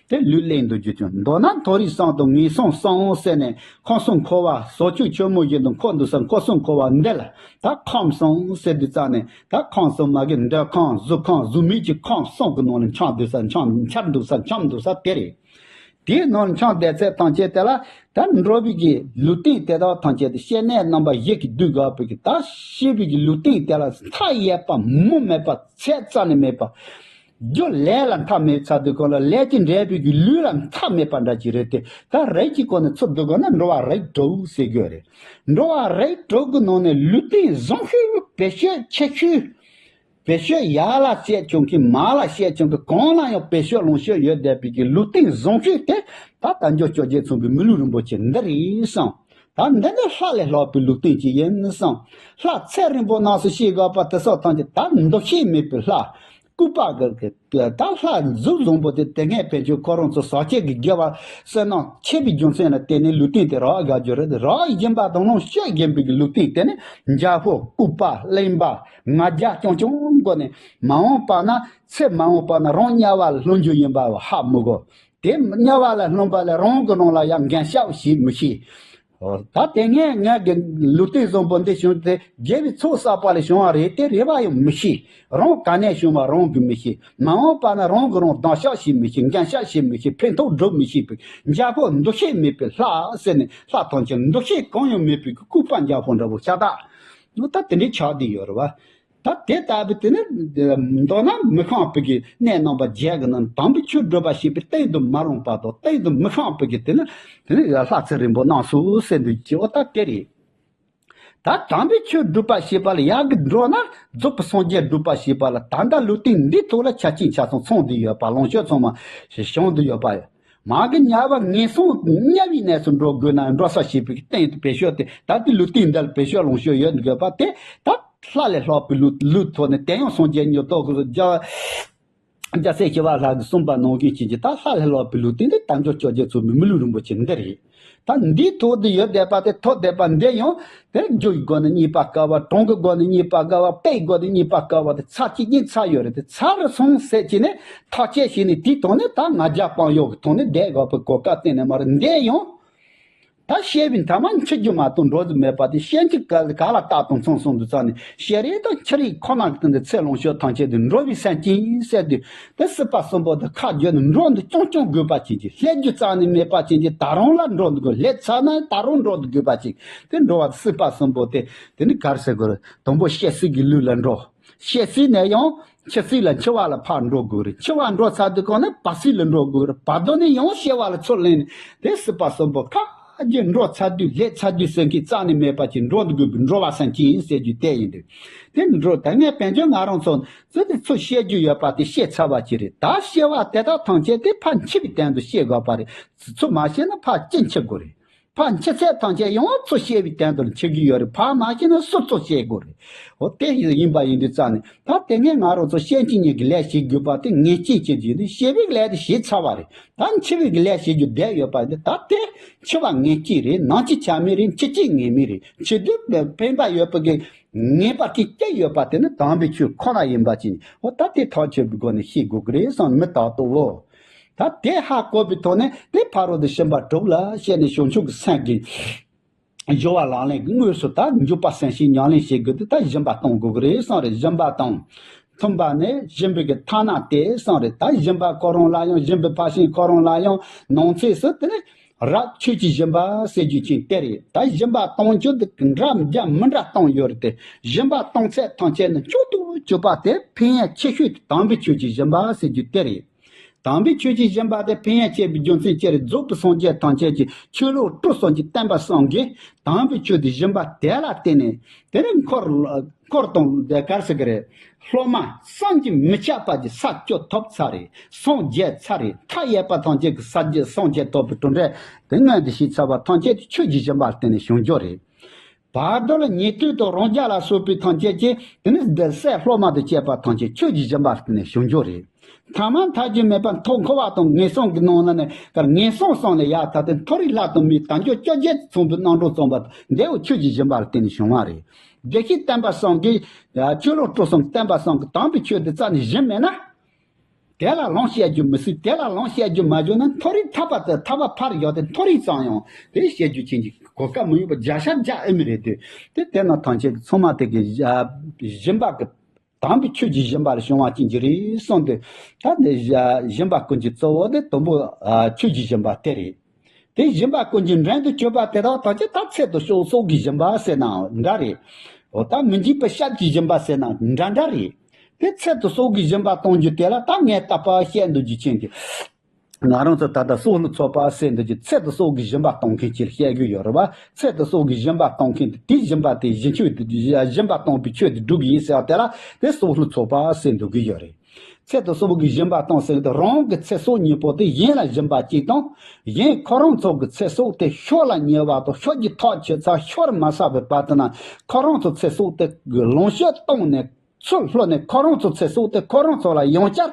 དེ་ལུས་གླེང་འདུག་རྒྱུ་ཀྱང་། མདོར་ན་མཐོ་རིས་གསུམ་དང་ངན་སོང་གསུམ་ཟེར་ནས་ཁམས་གསུམ་འཁོར་བ་ཟག་བཅས་ཆེན་མོ་བཞི་དང་འཁོར་འདུག་ས། འཁོར་གསུམ་འཁོར་བ་འདི་ལ་ད་ཁམས་གསུམ་ཟེར་དུས་ཙང་ནས་ད་ཁམས་གསུམ་མ་གི་འདོད་ཁམས་གཟུགས་ཁམས་གཟུགས་མེད་ཀྱི་ཁམས་གསུམ་གྱི་ནང་ལ་འཁྱམས་འདུག་ས། འཁྱམས་འཁྱམས་འདུག་ས། འཁྱམས་འདུག་ས་དེ་རེད། དེའི་ནང་འཁྱམས་བསྡད་ཚད་ཐམས་ཅད་དེ་ལ་ད་འགྲོ་བའི་གི་ལུས་རྟེན་དེ་དག་ཐམས་ཅད་དེ་སྐྱེ་གནས་རྣམ་པ་བཞི་གིས་བསྡུས་དགོས་པའི་གི། ད་སྐྱེ་བའི་གི་ལུས་རྟེན་དེ་ལ་མཐའ་ཡས་པ་མུ་མེད་པ་ཚད་རྩ་ནས་མེད་པ། རྒྱུ་ལས་ལ་མཐའ་མེད་ཚར་དུས་གང་ལ་ལས་ཀྱིས་འབྲེལ་བའི་གི་ལུས་ལ་མཐའ་མེད་པ་འདྲ་ཅིག་རེད་དེ། ད་རིགས་ཀྱི་སྐོར་ནས་ཚུར་བསྡུ་དགོས་ན་འགྲོ་བ་རིགས་དྲུག་ཟེར་དགོས་རེད། འགྲོ་བ་རིགས་དྲུག་གི་ནང་ནས་ལུས་རྟེན་བཟང་ཤོས་བེད་སྤྱོད་ཆེ་ཤོས། བེད་སྤྱོད་ཡར་ལ་བྱེད་ཆོག་མཁན་མར་ལ་བྱེད་ཆོག་མཁན་གང་ལ་ཡང་བེད་སྤྱོད་ལོངས་སྤྱོད་ཡོད་བསྡད་པའི་གི་ལུས་རྟེན་བཟང་ཤོས་དེ་ད་དལ་འབྱོར་བཅོ་བརྒྱད་མཚུངས་པའི་མི་ལུས་རིན་པོ་ཆེ་འདི་རེད་གསུངས། ད་འདི་ནི་ལྷ་ལས་ལྷག་པའི་ལུས་རྟེན་ཅིག་ཡིན་གསུངས། ལྷ་ཚེ་རིང་པོ་རྣམས་སུ་སྐྱེ་དགོས་པ་དེ་སོགས་ཐམས་ཅད་ད་འདུ་ཤེས་མེད་པའི་ལྷ། ལྐུགས་པ་གི་གི་ད་ལྷ་གཟུགས་བཟང་པོ་དེ་དེ་སྔའི་ཕན་ཆད་ཁོ་རང་ཚོ་ཟག་བཅས་ཀྱི་དགེ་བ་བསོད་ནམས་ཆེ་བའི་རྒྱུ་མཚན་ལ་བརྟེན་ནས་ལུས་རྟེན་དེ་རག་དགོས་རྒྱུ་རེད། རག་བཞིན་པ་དང་ལོངས་སྤྱོད་བཞིན་པའི་གི་ལུས་རྟེན་དེ་ནི་འཇའ་ཕུབ་ལྐུགས་པ་གླེན་པ་ང་རྒྱལ་རྐྱང་རྐྱང་སྒོ་ནས་མ་འོངས་པ་ན་ཚེ་མ་འོངས་པ་ན་རང་དམྱལ་བ་ལ་ལྷུང་རྒྱུ་ཡིན་པ་ཧ་མི་གོ། དེ་དམྱལ་བ་ལ་ལྷུང་པ་ལས་རང་གི་རང་ལ་ཡང་འགན་བཞག་བྱེད་མི་ཤེས། ད་དེ་སྔའི་ང་གི་ལུས་རྟེན་བཟང་པོ་འདི་བྱུང་སྟེ་དགེ་བའི་ཚོགས་བསགས་པ་ལས་བྱུང་བ་རེད་དེ་རེད་པ་ཡང་མི་ཤེས། རང་ག་ནས་བྱུང་བ་རང་གིས་མི་ཤེས། མ་འོངས་པ་ན་རང་གི་རང་གདན་ཞག་བྱེད་མི་ཤེས། འགན་བཞག་བྱེད་མི་ཤེས། ཕན་ཐོགས་སྒྲུབ་མི་ཤེས་པའི་འཇའ་ཕུབ་འདུ་ཤེས་མེད་པའི་ལྷ་ཟེར་ནས་ལྷ་ཐམས་ཅད་འདུ་ཤེས་གང་ཡང་མེད་པའི་ལྐུགས་པ་འཇའ་ཕུབ་འདྲ་པོ་ཤ་སྟག་ད་དེ་འདྲའི་ཆགས་བསྡད་ཡོད་རེད་པ། ད་དེ་ལྟ་བུའི་དེ་ནི་མདོར་ན་མི་ཤོང་བའི་གི་གནས་རྣམ་པ་བརྒྱད་ཀྱི་ནང་དམ་པའི་ཆོས་སྒྲུབ་པ་ཞེས་པའི་སྟེང་དུ་མ་རུངས་པ་དང་སྟེང་དུ་མི་ཤོང་བའི་གི་དེ་ནི་དེ་ནི་ལྷ་ཚེ་རིང་པོ་རྣམས་སུ་ཟེར་འདུག་ཅེས་པ་ད་དེ་རེད། ད་དམ་པའི་ཆོས་སྒྲུབ་པ་ཞེས་པ་ལ་ཡར་གི་འགྲོ་ན་རྫོགས་པའི་སངས་རྒྱས་སྒྲུབ་པ་ཞེས་པ་ལ་ད་ལྟ་ལུས་རྟེན་འདིའི་ཐོག་ལ་ཆ་ཆེན་ཆ་ཚང་ཚང་འདི་ཡོད་པ་ལོངས་སྤྱོད་ཚང་མ་བྱུང་འདི་ཡོད་པ་ཡོད། མ་གི་དམྱལ་བ་ངན་སོང་དམྱལ་བའི་གནས་སུ་འགྲོ་དགོས་ན་འགྲོ་ས་ཞེས་པའི་སྟེང་དུ་བེད་སྤྱོད་དེ་ད་ལྟའི་ལུས་རྟེན་འདི་ལ་བེད་སྤྱོད་ལོངས་སྤྱོད་ཡོད་དགོས་པ་དེ་ད་ལྷ་ལས་ལྷག་པའི་ལུས་ལུས་ཐོག་ནས་དེ་ཡང་སངས་རྒྱས་མྱུར་ཐོག་གི་རྒྱ་རྒྱལ་སྲས་ཞི་བ་ལྷ་གིས་གསུངས་པ་ནང་བཞིན་བྱེད་ཀྱི་ད་ལྷ་ལས་ལྷག་པའི་ལུས་རྟེན་དེ་དལ་འབྱོར་བཅོ་བརྒྱད་མཚུངས་པའི་མི་ལུས་རིན་པོ་ཆེ་འདི་རེད། ད་འདིའི་ཐོག་ཏུ་ཡོད་བསྡད་པ་དེ་ཐོབ་བསྡད་པ་འདི་ཡང་དེ་རྒྱུ་ཡི་སྒོ་ནས་རྙེད་པ་དཀའ་བ། གྲངས་ཀྱི་སྒོ་ནས་རྙེད་པ་དཀའ་བ། དཔེ་ཡི་སྒོ་ནས་རྙེད་པ་དཀའ་བ་དེ་ཚར་གཅིག་གཉིས་ཚར་ཡོད་རེད། དེ་ཚར་རུ་སོང་ཟེར་གྱི་ནས་ཐག་བཅད་བྱས་ནས་དེའི་ཐོག་ནས་ད་ང་རྒྱལ་སྤང་ཡོག་གི་ཐོག་ནས་བསྡད་དགོས་པའི་གོ་སྐབས་གཏན་ནས་མ་རེད། འདི་ཡང་ད་བཤད་པའི་མཐའ་མ་འཆི་རྒྱུ་མ་གཏོགས་འགྲོ་རྒྱུ་མེད་པ་དེ་བཤད་རྒྱུ་ག་ག་ལ་བཏགས་དང་མཚུངས་སོང་དུས་ཙང་ནས་ཤེས་རིག་དང་འཆི་རིག་ཁོ་ན་གི་སྟེང་དུ་ཚེ་ལོངས་སྤྱོད་ཐམས་ཅད་དེ་འགྲོ་བའི་སེམས་ཅན་ཟེར་དུས་དེ་སྲིད་པ་གསུམ་པོ་དེ་ཁ་བརྒྱུད་ནས་འགྲོ་འདི་རྐྱང་རྐྱང་དགོས་པ་ཅན་གྱི་སླེབས་རྒྱུ་རྩ་ནས་མེད་པ་ཅན་གྱི་ད་རུང་ལ་འགྲོ་འདི་དགོས། སླེབས་ཚར་ན་ད་རུང་འགྲོ་འདི་དགོས་པ་ཅན་དེ་འགྲོ་བ་དེ་སྲིད་པ་གསུམ་པོ་དེ་དེ་ནི་ག་རེ་ཟེར་དགོས་རེད། དང་པོ་སྐྱེ་སྲིད་ཀྱི་ལུས་ལ་འགྲོ། བཤད་སྲིད་ནས་ཡང་འཆི་སྲིད་ལ་འཆི་བ་ལ་ཕར་འགྲོ་དགོས་རེད། འཆི་བ་འགྲོ་ཚར་དུས་གང་ནས་བར་སྲིད་ལ་འགྲོ་དགོས་རེད། བར་དོ་ནས་ཡང་སྐྱེ་བ་ལ་ཚུར་ལེན་ནས་དེ་སྲིད་པ་གསུམ་པོ་ཁ་རྒྱུ་འགྲོ་ཚར་དུས་ལས་ཚར་དུས་ཟེར་མཁན་རྩ་ནས་མེད་པ་ཅིག་འགྲོ་འདུག་དགོས་པའི་འགྲོ་བ་སེམས་ཅན་ཡིན་ཟེར་རྒྱུ་དེ་ཡིན་དུས། དེ་འགྲོ་ད་ངས་བན་ཆོས་ང་རང་ཚོ་ཚོ་དེ་ཚོ་བཤད་རྒྱུ་ཡོད་པ་དེ་བཤད་ཚར་བ་ཅིག་རེད། ད་སྐྱེ་བ་དེ་དག་ཐམས་ཅད་དེ་ཕར་འཆི་བའི་དོན་དུ་སྐྱེ་དགོས་པ་རེད། ཚུར་མ་སྐྱེས་ན་ཕར་ཅི་འཆི་དགོས་རེད། ཕར་འཆི་ཚད་ཐམས་ཅད་ཡང་ཚུར་སྐྱེ་བའི་དོན་དུ་འཆི་གི་ཡོད་རེད། ཕར་མ་སྐྱེས་ན་ཚུར་ཚུར་སྐྱེ་དགོས་རེད། འོ་དེ་ཡིན་པ་ཡིན་དུས་རྩ་ནས་ད་དེ་སྔའི་ང་རང་ཚོ་སྐྱེ་འཆི་གཉིས་ཀྱི་ལས་བྱེད་དགོས་པ་དེ་ངེས་ཅན་ཅན་ཅིག་ཡིན་དུས་སྐྱེ་བའི་ལས་དེ་བྱས་ཚར་བ་རེད། ད་འཆི་བའི་ལས་བྱེད་རྒྱུ་བསྡད་ཡོད་པ་ཡིན་དུས་ད་དེ་འཆི་བ་ངེས་ཅན་རེད། ནང་འཆི་ཆ་མེད་རེད། འཆི་ཅན་ངེས་མེད་རེད། འཆི་དུས་ཕན་པ་ཡོད་པ་གི་ངེས་པ་གཅིག་སྐྱེ་ཡོད་པ་དེ་ནི་དམ་པའི་ཆོས་ཁོ་ན་ཡིན་པ་ཅིག་འོ་ད་དེ་ཐག་ཆོད་པའི་སྒོ་ནས་ཤེས་དགོས་ཀྱི་རེད་བསམ། མི་རྟག་ཏུ་འོ། ད་དེ་ཧ་གོ་བའི་ཐོག་ནས་དེ་ཕ་རོལ་ཏུ་ཕྱིན་པ་དྲུག་ལ་བཤད་ནས་བྱང་ཆུབ་ཀྱི་སེམས་ཀྱི་སྦྱོར་བ་ལག་ལེན་གྱི་དངོས་སུ་ད་འཇུག་པ་སེམས་བསྐྱེད་ཉམས་ལེན་བྱེད་དགོས་དུས་ད་སྦྱིན་པ་གཏོང་དགོས་ཀྱི་རེད་བསམ་རེད། སྦྱིན་པ་གཏོང་། མཐུན་པ་ནི་སྦྱིན་པའི་གི་ཐ་ན་དེ་བསམ་རེད། ད་སྦྱིན་པ་ཁོ་རང་ལ་ཡང་སྦྱིན་པའི་ཕར་ཕྱིན་ཁོ་རང་ལ་ཡང་ནང་ཚན་སུ་དེ་ནི་རབ་ཆོས་ཀྱི་སྦྱིན་པ་ཟེར་རྒྱུ་ཅན་དེ་རེད། ད་སྦྱིན་པ་གཏོང་རྒྱུ་དེ་འདྲ་འདྲ་མི་འདྲ་གཏོང་ཡོད་རེད་དེ། སྦྱིན་པ་གཏོང་ཚད་ཐམས་ཅད་ནི་མཆོག་ཏུ་གྱུར་པ་དེ་ཕན་ཡོན་ཆེ་ཤོས་དེ་དམ་པའི་ཆོས་ཀྱི་སྦྱིན་པ་ཟེར་རྒྱུ་དེ་རེད། དམ་པའི་ཆོས་ཀྱི་སྦྱིན་པ་དེ་ཕན་ཡོན་ཆེ་བའི་རྒྱུ་མཚན་ཅི་རེད། རྫོགས་པའི་སངས་རྒྱས་ཐམས་ཅད་ཀྱི་ཆོས་ལུགས་སྤྲུལ་གསུམ་གྱི་བསྟན་པ་གསུམ་གྱིས་དམ་པའི་ཆོས་དེ་སྦྱིན་པ་དེ་ལ་བརྟེན་ནས་དེ་ནས་འཁོར་འཁོར་དང་དེ་གར་ཟེར་གི་རེད། སློབ་མ་བསམ་གྱིས་མི་ཁྱབ་པ་ཅིག་ས་བཅུ་ཐོབ་ཚར་རེད། སངས་རྒྱས་ཚར་རེད། མཐའ་ཡས་པ་ཐམས་ཅད་ཀྱི་ས་བཅུ་སངས་རྒྱས་ཐོབ་པའི་གྲུབ་འབྲས་དེ་མངོན་དུ་བྱས་ཚར་བ་ཐམས་ཅད་དེ་ཆོས་ཀྱི་སྦྱིན་པ་ལ་བརྟེན་ནས་བྱུང་རྒྱུ་རེད། བར་དོ་ལ་ཉན་ཐོས་དང་རང་རྒྱལ་ལ་སོགས་པའི་ཐམས་ཅད་ཀྱིས་དེ་ནི་འདི་སྲས་སློབ་མ་དང་བཅས་པ་ཐམས་ཅད་ཆོས་ཀྱི་སྦྱིན་པ་ལ་བརྟེན་ནས་བྱུང་རྒྱུ་རེད། ཐ་མ་མཐའ་རྒྱུ་མེད་པ་མཐོང་འཁོར་བ་དང་ངན་སོང་གི་ནང་ན་ནས་ཀར་ངན་སོང་གསུམ་ལས་ཡར་ཐར་ཏེ་མཐོ་རིས་ལྷ་དང་མིའི་དལ་འབྱོར་བཅོ་བརྒྱད་ཀྱིས་མཚུངས་པའི་རྣམ་གྲངས་བརྩམས་པ་འདི་འོ་ཆོས་ཀྱི་སྦྱིན་པ་ལ་བརྟེན་ནས་བྱུང་བ་རེད། བདེ་གཤེགས་བསྟན་པ་གསུམ་གྱིས་ཆོས་ལུགས་སྤྲུལ་གསུམ་བསྟན་པ་གསུམ་གྱི་དམ་པའི་ཆོས་འདི་རྩ་ནས་སྦྱིན་མེད་ན། དེ་ལ་ལོངས་སྤྱད་རྒྱུ་མི་སྲིད། དེ་ལ་ལོངས་སྤྱད་རྒྱུ་མ་བྱུང་ན་མཐོ་རིས་ཐར་པ་དང་ཐར་པ་ཕར་བཞག་སྟེ་མཐོ་རིས་ཙམ་ཡང་དེ་སྤྱད་རྒྱུ་ཅན་གྱི་གོ་སྐབས་མི་ཡོང་བ་བརྒྱ་ཆ་བརྒྱ་ཨེ་མི་རེད་དེ། དེ་དེ་ན་ཐམས་ཅད་ཚང་མ་དེ་གི་སྦྱིན་པ་གི་དམ་པའི་ཆོས་ཀྱི་སྦྱིན་པ་ལ་བྱུང་བ་ཅན་གྱི་རེད་གསུངས་ཏེ། ད་དེ་སྦྱིན་པ་ཀུན་གྱི་གཙོ་བོ་དེ་དང་པོ་ཆོས་ཀྱི་སྦྱིན་པ་དེ་རེད། དེ་སྦྱིན་པ་ཀུན་གྱི་འགྲན་དུ་གྱུར་པ་དེ་དག་ཐམས་ཅད་ད་ཚད་དང་ཕྱོགས་སོགས་ཀྱི་སྦྱིན་པ་ཟེར་ནའང་འདྲ་རེད། འོ་ད་མི་འཇིགས་པའི་ཞབས་ཀྱི་སྦྱིན་པ་ཟེར་ནའང་འདྲ་འདྲ་རེད། དེ་ཚད་དང་ཕྱོགས་ཀྱི་སྦྱིན་པ་གཏོང་རྒྱུ་དེ་ལ་ད་ངས་རྟག་པར་བཤད་འདུག་རྒྱུ་ཅན་གྱི། ང་རང་ཚོ་ད་ལྟ་སྲོག་བླུ་ཚོགས་པ་ཟེར་འདུག་རྒྱུ་ཚད་དང་ཕྱོགས་ཀྱི་སྦྱིན་པ་གཏོང་མཁན་ཅིག་བཤད་རྒྱུ་ཡོད་རེད་བ། ཚད་དང་ཕྱོགས་ཀྱི་སྦྱིན་པ་གཏོང་མཁན་དེ་དེའི་སྦྱིན་པ་དེ་སྦྱིན་ཆོས་དེ་སྦྱིན་པ་གཏོང་པའི་ཆོས་དེ་སྒྲུབ་ཀྱི་ཡིན་ཟེར་བ་དེ་ལ་དེ་སྲོག་བླུ་ཚོགས་པ་ཟེར་འདུག་གི་ཡོད་རེད། ཚད་དང་ཕྱོགས་ཀྱི་སྦྱིན་པ་གཏོང་ཟེར་དུས་རང་གི་ཚེ་སྲོག་གཉིས་པོ་དེ་གཞན་ལ་སྦྱིན་པ་གཅིག་དང་། གཞན་ཁོ་རང་ཚོ་གི་ཚེ་སྲོག་དེ་ཤོར་ལ་ཉེ་བ་དང་ཤོར་གྱི་ཐག་ཆོད་ཚར་ཤོར་མ་ཚར་བའི་བར་དུ་ན་ཁོ་རང་ཚོ་ཚེ་སྲོག་དེ་གི་ལོངས་སྤྱོད་བཏང་ནས་ཚུར་ལྷོད་ནས་ཁོ་རང་ཚོ་ཚེ་སྲོག་དེ་ཁོ་རང་ཚོ་ལ་ཡང་བསྐྱར་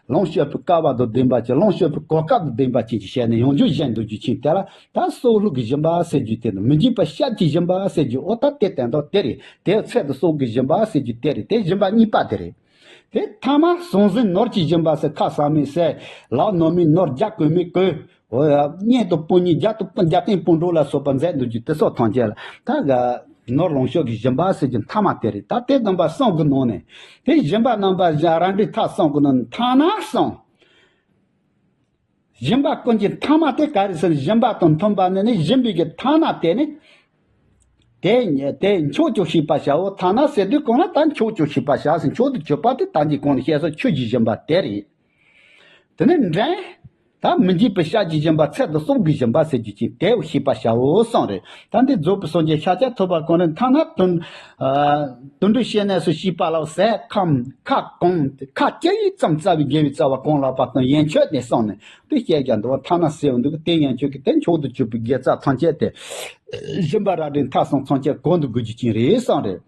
ལོངས་སྤྱོད་པའི་སྐལ་བ་དང་ལྡན་པ་ཅིག་ལོངས་སྤྱོད་པའི་གོ་སྐབས་དང་ལྡན་པ་ཅིག་གི་བྱས་ནས་ཡོང་རྒྱུ་གཞན་དུ་རྒྱུ་ཆེན་དེ་ལ་ད་སྲོག་བླུ་གི་སྦྱིན་པ་ཟེར་རྒྱུ་དེ་ནི་མི་འཇིགས་པའི་ཞབས་ཀྱི་སྦྱིན་པ་ཟེར་རྒྱུ་འོ་ད་དེ་དོན་དག་དེ་རེད། དེ་ཚད་དང་ཕྱོགས་ཀྱི་སྦྱིན་པ་ཟེར་རྒྱུ་དེ་རེད། དེ་སྦྱིན་པ་གཉིས་པ་དེ་རེད། དེ་ཐ་མ་ཟང་ཟིང་ནོར་གྱི་སྦྱིན་པ་ཟེར་ཁ་ཟ་མི་ཟས་ལག་ནོར་མི་ནོར་རྒྱག་གོས་མི་གོས། འོ་ཡ་གཉེན་དང་སྤུན་གཉེན་རྒྱབ་ཏུ་སྤུན་རྒྱབ་རྟེན་སྤུན་གྲོགས་ལ་སོགས་པ་མཛད་འདུག་རྒྱུ་དེ་སོགས་ཐམས་ཅད་ལ་ད་ག་ནོར་ལོངས་སྤྱོད་ཀྱི་སྦྱིན་པ་ཟེར་རྒྱུ་ཐ་མ་དེ་རེད། ད་དེ་བསྡོམས་པ་གསུམ་གྱི་ནང་ནས་དེ་སྦྱིན་པ་རྣམ་པ་བཞི་རབ་འབྲིང་ཐ་གསུམ་གྱི་ནང་ནས་ཐ་ན་གསུམ། སྦྱིན་པ་ཀུན་གྱི་ཐ་མ་དེ་ག་རེ་ཟེར་ན་སྦྱིན་པ་དང་མཐུན་པ་ནི་ནི་སྦྱིན་པའི་གི་ཐ་ན་དེ་ནི། དེ་དེ་མཆོག་ཏུ་གྱུར་པ་བྱའོ། ཐ་ན་ཟེར་དུས་གང་ལ་ད་མཆོག་ཏུ་གྱུར་པ་བྱ་ཟེར་མཆོག་ཏུ་གྱུར་པ་དེ་ད་འདི་གོང་ནས་བཤད་སོགས་ཆོས་ཀྱི་སྦྱིན་པ་དེ་རེད། དེ་ནི་འགྲན། ད་མི་འཇིགས་པའི་ཞབས་ཀྱི་སྦྱིན་པ་ཚད་དང་ཕྱོགས་ཀྱི་སྦྱིན་པ་ཟེར་རྒྱུ་ཅན་དེ་བྱེད་པ་བྱའོ་གསུངས་རེད། ད་འདི་རྫོགས་པའི་སངས་རྒྱས་ཤཱཀྱ་ཐུབ་པ་གང་རེད་ཐ་ན་དུད་དུད་འགྲོའི་སྐྱེ་གནས་སུ་སྐྱེས་པ་ལ་ཟས་ཁམ་ཁ་གང་ཁ་སྐྱེ་ཡི་ཙམ་རྩ་བའི་དགེ་བའི་རྩ་བ་གང་ལགས་པ་དང་ཡན་ཆོད་ནས་གསུངས་ནས། དེ་སྐྱེ་ཀྱང་འདུག་བ་ཐ་ན་སེའུ་འདུག་དེ་ཡན་ཆོད་ཀྱི་དེ་མཆོག་ཏུ་གྱུར་པའི་དགེ་རྩ་ཐམས་ཅད་དེ། སྦྱིན་པ་རབ་འབྲིང་ཐ་གསུམ་ཐམས་ཅད་གང་དུ་དགོས་རྒྱུ་ཅན་རེད་གསུངས་རེད།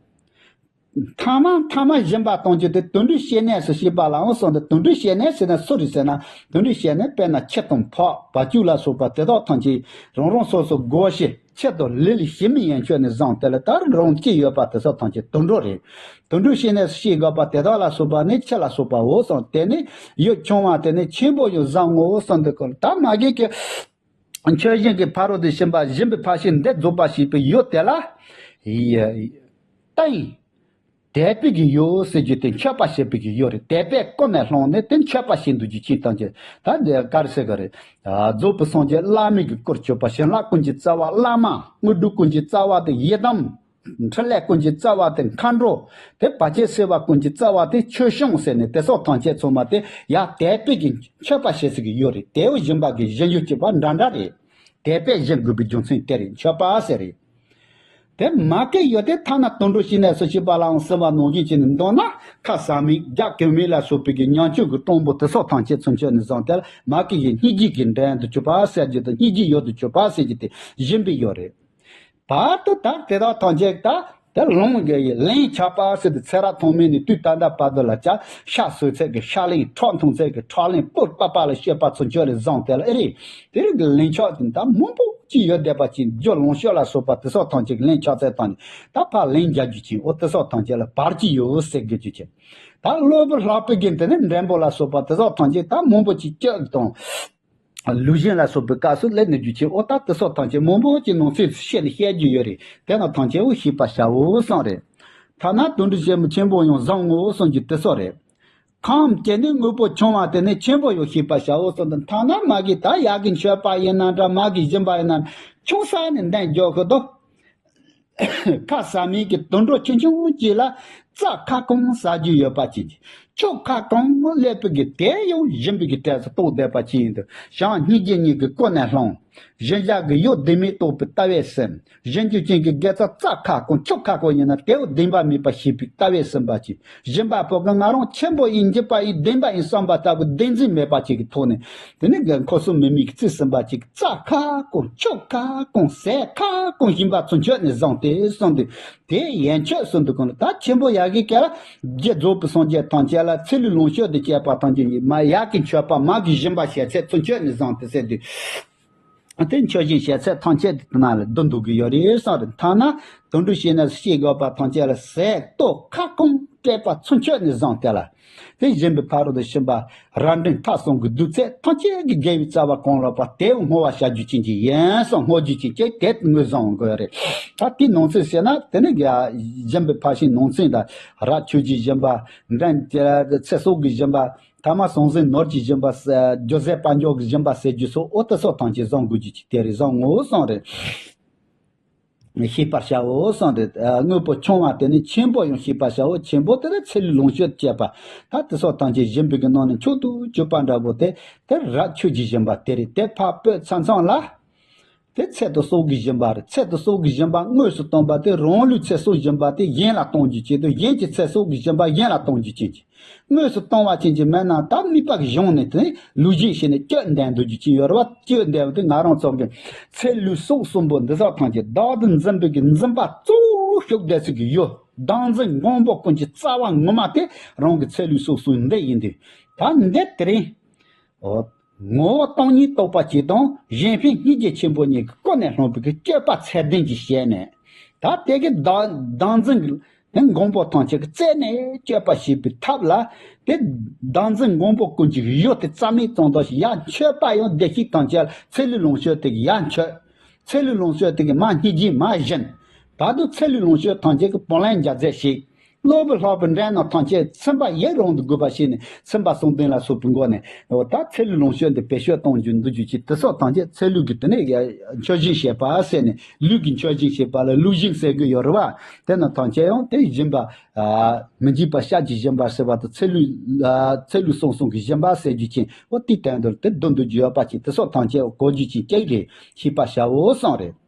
ཐ་མ་ཐ་མ་སྦྱིན་པ་གཏོང་རྒྱུ་དེ་དུད་འགྲོའི་སྐྱེ་གནས་སུ་སྐྱེས་པ་ལའང་གསུངས་ཏེ་དུད་འགྲོའི་སྐྱེ་གནས་ཟེར་ན་སུ་རེད་ཟེར་ན་དུད་འགྲོའི་སྐྱེ་གནས་དཔེར་ན་ཁྱི་དང་ཕག་བ་ཕྱུགས་ལ་སོགས་པ་དེ་དག་ཐམས་ཅད་རང་རང་སོ་སོ་སྒོ་ཕྱེ། ཁྱི་དང་ལི་ལ་ཞི་མི་ཡན་ཆོད་ནས་བཟུང་དེ་ལ་ད་རུང་ཅི་ཡོད་པ་དེ་ཚོ་ཐམས་ཅད་དུད་འགྲོ་རེད། དུད་འགྲོའི་སྐྱེ་གནས་སུ་སྐྱེ་དགོས་པ་དེ་དག་ལ་སོགས་པ་ནི་ཁྱི་ལ་སོགས་པའོ་གསུངས། དེ་ནི་ཡུལ་ཆུང་བ་དེ་ནི་ཆེན་པོ་ཡང་བཟང་ངོ་གསུངས་ཏེ་ཀོ་ད་མ་གི་གི་ཆོས་བཞིན་གྱི་ཕ་རོལ་ཏུ་ཕྱིན་པ་སྦྱིན་པའི་ཕར་ཕྱིན་འདི་རྫོགས་པ་ཞེས་པའི་ཡུལ་དེ་ལ་ཡི་ཏ་ཡིན། དད་པའི་གི་ཡུལ་ཟེར་རྒྱུ་དེ་མཆོད་པ་བྱེད་པའི་གི་ཡུལ་རེད། དད་པས་ཀུན་ནས་བསླངས་ནས་དེ་མཆོད་པ་བྱེད་འདུག་རྒྱུ་ཅིག་དང་ཅི་ད་འདི་ག་རེ་ཟེར་གི་རེད། རྫོགས་པའི་སངས་རྒྱས་བླ་མའི་གི་སྐུར་གྱུར་པ་བྱིན་རླབས་ཀུན་གྱི་རྩ་བ་བླ་མ་དངོས་གྲུབ་ཀུན་གྱི་རྩ་བ་དེ་ཡི་དམ། འཕྲིན་ལས་ཀུན་གྱི་རྩ་བ་དེ་མཁའ་འགྲོ། དེ་བར་ཆད་སེལ་བ་ཀུན་གྱི་རྩ་བ་དེ་ཆོས་སྐྱོང་ཟེར་ནས་དེ་སོགས་ཐམས་ཅད་ཚང་མ་དེ་ཡར་དད་པའི་གི་མཆོད་པ་བྱེད་ས་གི་ཡོད་རེད། དེ་བོ་སྦྱིན་པ་གི་སྦྱིན་རྒྱུ་གཅིག་པ་འདྲ་འདྲ་རེད། དད་པས་སྦྱིན་དགོས་པའི་རྒྱུ་མཚན་དེ་རེད། མཆོད་པ་ཟེར་རེད། དེ་མ་གི་ཡོད་དེ་ཐ་ན་དུད་འགྲོ་ཞིག་ནས་སུ་ཞིག་པ་ལའང་སེམས་པ་ནང་བཞིན་བྱས་ནས་འདོན་ན་ཁ་ཟ་མིག་རྒྱག་གོ་མིག་ལ་སོགས་པའི་གི་ཉམ་ཆུང་གི་གྲོང་པོ་དེ་སོགས་ཐམས་ཅད་ཚུན་ཆད་ནས་བཟུང་སྟེ་མ་གི་ཡི་སྙིང་རྗེ་གི་འདྲེན་དུ་གྱུར་པ་ཟེར་རྒྱུ་དང་སྙིང་རྗེ་ཡོད་དུ་གྱུར་པ་ཟེར་རྒྱུ་དེ་སྦྱིན་པའི་ཡོད་རེད། བར་དུ་ད་དེ་དག་ཐམས་ཅད་ད་དེ་ལོང་གི་ལན་ཆགས་པ་ཟེར་ཏེ་ཚེ་རབས་ཐོག་མེད་ནས་དུས་ད་ལྟ་བར་དུ་ལ་ཅག་ཤ་ཟོས་ཚད་ཀྱི་ཤ་ལན། ཁྲག་འཐུང་ཚད་ཀྱི་ཁྲག་ལན། སྤོས་པ་པ་ལ་སྤྱོད་པ་ཚུན་ཆད་ལས་བཟང་དེ་ལ་ཨེ་རེད། དེ་རིགས་ཀྱི་ལན་ཆགས་དེ་ད་མང་པོ་ཅི་ཡོད་བསྡད་པ་ཅིག་རྒྱུ་ལོངས་སྤྱོད་ལ་སོགས་པ་དེ་སོགས་ཐམས་ཅད་ཀྱི་ལན་ཆགས་ཚད་བཏང་ནས་ད་ཕར་ལན་རྒྱག་རྒྱུ་ཅིག་འོ་དེ་སོགས་ཐམས་ཅད་ལ་བར་གྱི་ཡོད་ཟེར་དགོས་རྒྱུ་ཅིག་ད་གློ་བུར་ལྷགས་པའི་གི་དེ་ནི་འགྲེང་བུ་ལ་སོགས་པ་དེ་སོགས་ཐམས་ཅད་ད་མང་པོ་ཅིག་སྤྱོད་དང་། ལུས་གཞན་ལ་སོགས་པའི་སྐབས་སུ་སླེབས་ནས་རྒྱུ་ཆེ་འོ་ད་དེ་སོགས་ཐམས་ཅད་མང་པོ་ཅིག་ནང་གསེས་སུ་བཤད་ནས་བཤད་རྒྱུ་ཡོད་རེད། དེ་རྣམས་ཐམས་ཅད་འོ་ཤེས་པར་བྱའོ་གསུངས་རེད། ཐ་ན་དུད་འགྲོ་ཆེན་མོ་ཆེན་པོ་ཡང་བཟང་ངོ་གསུངས་རྒྱུ་དེ་སོགས་རེད། ཁམས་ཀྱི་ནི་དངོས་པོ་ཆུང་བ་དེ་ནི་ཆེན་པོ་ཡང་ཤེས་པར་བྱའོ་གསུངས་ཏེ་ཐ་ན་མ་གི་ད་ཡ་གི་མཆོད་པ་ཡིན་ན་འདྲ་མ་གི་སྦྱིན་པ་ཡིན་ན་ཆུང་ས་ནས་འདོན་རྒྱུ་གི་འདུག་ཁ་ཟ་མིན་གྱི་དུད་འགྲོ་ཆུང་ཆུང་གཅིག་ལ་རྩྭ་ཁ་སྐོང་ཟ་རྒྱུ་ཡོད་པ་ཅན་གྱི། ཆུ་ཁ་སྐོང་སླེབས་པའི་གི་དེ་ཡང་སྦྱིན་པའི་གི་གྲས་སུ་གཏོགས་བསྡད་པ་ཅན་ཡིན་དུ་བྱང་སྙིང་རྗེ་གཉིས་ཀྱི་ཀུན་ནས་བསླངས། སྦྱིན་བྱ་གི་ཡུལ་བདེན་མེད་རྟོགས་པའི་ལྟ་བས་ཟིན། སྦྱིན་རྒྱུ་ཅན་གྱི་དགེ་རྩ་རྩྭ་ཁ་སྐོང་ཆུ་ཁ་སྐོང་ཡིན་ན་དེ་ཡང་བདེན་པ་མེད་པ་ཤེས་པའི་ལྟ་བས་ཟིན་པ་ཅན། སྦྱིན་པ་པོ་གི་ང་རང་ཆེན་པོ་ཡིན་འཇིགས་པ་ཡིན་བདེན་པ་ཡིན་བསམ་པ་ལྟ་བུ་བདེན་འཛིན་མེད་པ་ཅིག་གི་ཐོག་ནས་དེ་ནི་འཁོར་གསུམ་མི་མིན་གྱི་རྩིས་ཟིན་པ་ཅིག་གི་རྩྭ་ཁ་སྐོང་ཆུ་ཁ་སྐོང་ཟས་ཁ་སྐོང་བཞིན་པ་ཚུན་ཆད་ནས་བཟུང་སྟེ་གསུངས་ཏེ་དེ་ཡན་ཆད་གསུངས་འདུག་གོ་ད་ཆེན་པོ་ཡ་གི་སྐད་ལ་རྒྱུ་རྫོགས་པའི་སངས་རྒྱས་ཐམས་ཅད་ལ་ཚེ་ལུས་ལོངས་སྤྱོད་དུ་སྤྱད་པ་ཐམས་ཅད་ཉིད་མ་ཡ་གི་མཆོད་པ་མ་གི་སྦྱིན་པ་བྱས་ཚད་ཚུན་ཆད་ནས་བཟུང་སྟེ་ཟེར་དུས། དེ་མཆོད་སྦྱིན་བྱས་ཚད་ཐམས་ཅད་དེ་ནང་ལ་བསྡུ་འདུག་གི་ཡོད་རེད་གསུངས་རེད། ཐ་ན་དུད་འགྲོ་ཞིག་ནས་སྐྱེ་དགོས་པ་ཐམས་ཅད་ལ་ཟས་གཏོར་ཁ་སྐོང་སྤྲད་པ་ཚུན་ཆད་ནས་བཟུང་སྟེ་ལ། དེ་སྦྱིན་པའི་ཕ་རོལ་ཏུ་ཕྱིན་པ་རབ་འབྲིང་ཐ་གསུམ་གྱི་བསྡུས་ཚད་ཐམས་ཅད་ཀྱི་དགེ་བའི་རྩ་བ་གང་ལགས་པ་དེ་བསྔོ་བ་བྱ་རྒྱུ་ཅན་གྱི་ཡིན་གསུངས་བསྔོ་རྒྱུ་ཅན་གྱི་དེ་ངོས་བཟུང་དགོས་རེད། ད་དེའི་ནང་ཚན་བཤད་ན་དེ་ནི་སྦྱིན་པའི་ཕར་ཕྱིན་ནང་ཚན་དང་རབ་མཆོག་གི་སྦྱིན་པ་འབྲིང་ཚེ་སྲོག་གི་སྦྱིན་པ། ཐ་མ་ཟང་ཟིང་ནོར་གྱི་སྦྱིན་པ་ཟེར་རྒྱུ་ཟས་དཔལ་འབྱོར་གྱི་སྦྱིན་པ་ཟེར་རྒྱུ་སོགས་འོ་དེ་སོགས་ཐམས་ཅད་བཟང་དགོས་རྒྱུ་ཅིག་དེ་རེད་བཟང་ངོ་གསུངས་རེད། ཤེས་པར་བྱའོ་གསུངས་རེད། དངོས་པོ་ཆུང་བ་དེ་ནི་ཆེན་པོ་ཡང་ཤེས་པར་བྱའོ། ཆེན་པོ་དེ་ནི་ཚེ་ལུས་ལོངས་སྤྱོད་བཅས་པ་ད་དེ་སོགས་ཐམས་ཅད་སྦྱིན་པའི་གི་ནང་ནས་མཆོག་ཏུ་གྱུར་པ་འདྲ་པོ་དེ་དེ་རབ་མཆོག་གི་སྦྱིན་པ་དེ་རེད། དེ་ཕར་སྤོས་ཚར་མཚམས་ལ། དེ་ཚེ་དང་སྲོག་གི་སྦྱིན་པ་རེད། ཚེ་དང་སྲོག་གི་སྦྱིན་པ་དངོས་སུ་བཏང་བ་དེ་རང་ལུས་ཚེ་སྲོག་སྦྱིན་པ་དེ་གཞན་ལ་གཏོང་རྒྱུ་བྱེད་དུ་གཞན་གྱི་ཚེ་སྲོག་གི་སྦྱིན་པ་གཞན་ལ་གཏོང་རྒྱུ་བྱེད་ཀྱི། དངོས་སུ་བཏང་བ་ཅན་གྱི་མི་རྣམས་ད་དམིགས་པ་གཞུང་ནས་དེ་ལུས་སྦྱིན་བྱས་ནས་སྤྱོད་འདོད་འདོད་རྒྱུ་ཅན་ཡོད་རེད་བ། སྤྱོད་འདོད་དེ་ང་རང་ཚོ་གི་ཚེ་ལུས་སྲོག་གསུམ་པོ་འདི་ཚོ་ཐམས་ཅད་བདག་ཏུ་འཛིན་པའི་གི་འཛིན་པ་གཙོ་བོ་ཤུགས་ལྡན་ཚིག་གི་ཡོད། བདག་འཛིན་མགོན་པོ་ཀུན་གྱི་རྩ་བ་ངོ་མ་དེ་རང་གི་ཚེ་ལུས་སྲོག་གསུམ་འདི་ཡིན་དུས་ད་འདི་དེ་རིང་། འོ། ངོ་བོ་སྟོང་ཉིད་རྟོགས་པ་གཅིག་དང་གཞན་ཕན་སྙིང་རྗེ་ཆེན་པོ་གཉིས་ཀྱི་ཀུན་ནས་བསླངས་པའི་གི་སྤྱོད་པ་ཚད་ལྡན་གྱི་བྱས་ནས། ད་དེ་གི་བདག་བདག་འཛིན་གྱི་མགོན་པོ་ཐམས་ཅད་ཀྱི་རྩད་ནས་གཅོད་པ་བྱེད་པའི་ཐབས་ལ། དེ་བདག་འཛིན་མགོན་པོ་ཀུན་གྱི་གཡོ་དེ་རྩ་མེད་གཏོང་ཐབས་ཤིག་ཡར་མཆོད་པ་ཡང་བདེ་གཤེགས་ཐམས་ཅད་ལ་ཚེ་ལུས་ལོངས་སྤྱོད་དེ་གི་ཡར་མཆོད། ཚེ་ལུས་ལོངས་སྤྱོད་དེ་གི་མ་སྙིང་རྗེ་མ་བཞིན། ད་དུང་ཚེ་ལུས་ལོངས་སྤྱོད་ཐམས་ཅད་ཀྱི་བུ་ལོན་འཇལ་མཛད་ཞིག་གློ་བུར་ལྷགས་པའི་འདྲེན་རྣམས་ཐམས་ཅད་ཚིམ་པ་ཡི་རང་དུ་དགོས་པ་ཞིག་ནས་ཚིམ་པ་གསུམ་ལྡན་ལ་སོགས་པའི་སྒོ་ནས་འོ་ད་ཚེ་ལུས་ལོངས་སྤྱོད་འདི་བེད་སྤྱོད་གཏོང་རྒྱུ་འདུ་རྒྱུ་ཅིག་དེ་སོགས་ཐམས་ཅད་ཚེ་ལུས་ཀྱི་དེ་ནས་མཆོད་སྦྱིན་བྱེད་པ་ཟེར་ནས་ལུས་ཀྱི་མཆོད་སྦྱིན་བྱེད་པ་ལ་ལུས་སྦྱིན་ཟེར་གི་ཡོད་རེད་བ། དེ་རྣམས་ཐམས་ཅད་ཡང་དེ་སྦྱིན་པ་མི་འཇིགས་པ་སྐྱབས་ཀྱི་སྦྱིན་པ་ཟེར་བ་དང་ཚེ་ལུས་ཚེ་ལུས་གསུམ་གསུམ་གྱི་སྦྱིན་པ་ཟེར་རྒྱུ་ཅན་འོ་དེའི་སྟེང་དུ་དེ་བསྡུ་འདུ་རྒྱུ་ཡོད་པ་ཅིག་དེ་སོགས་ཐམས་ཅད་གོ་རྒྱུ་ཅན་གཅིག་རེད། ཤེས་པར་བྱའོ་གསུངས་རེད།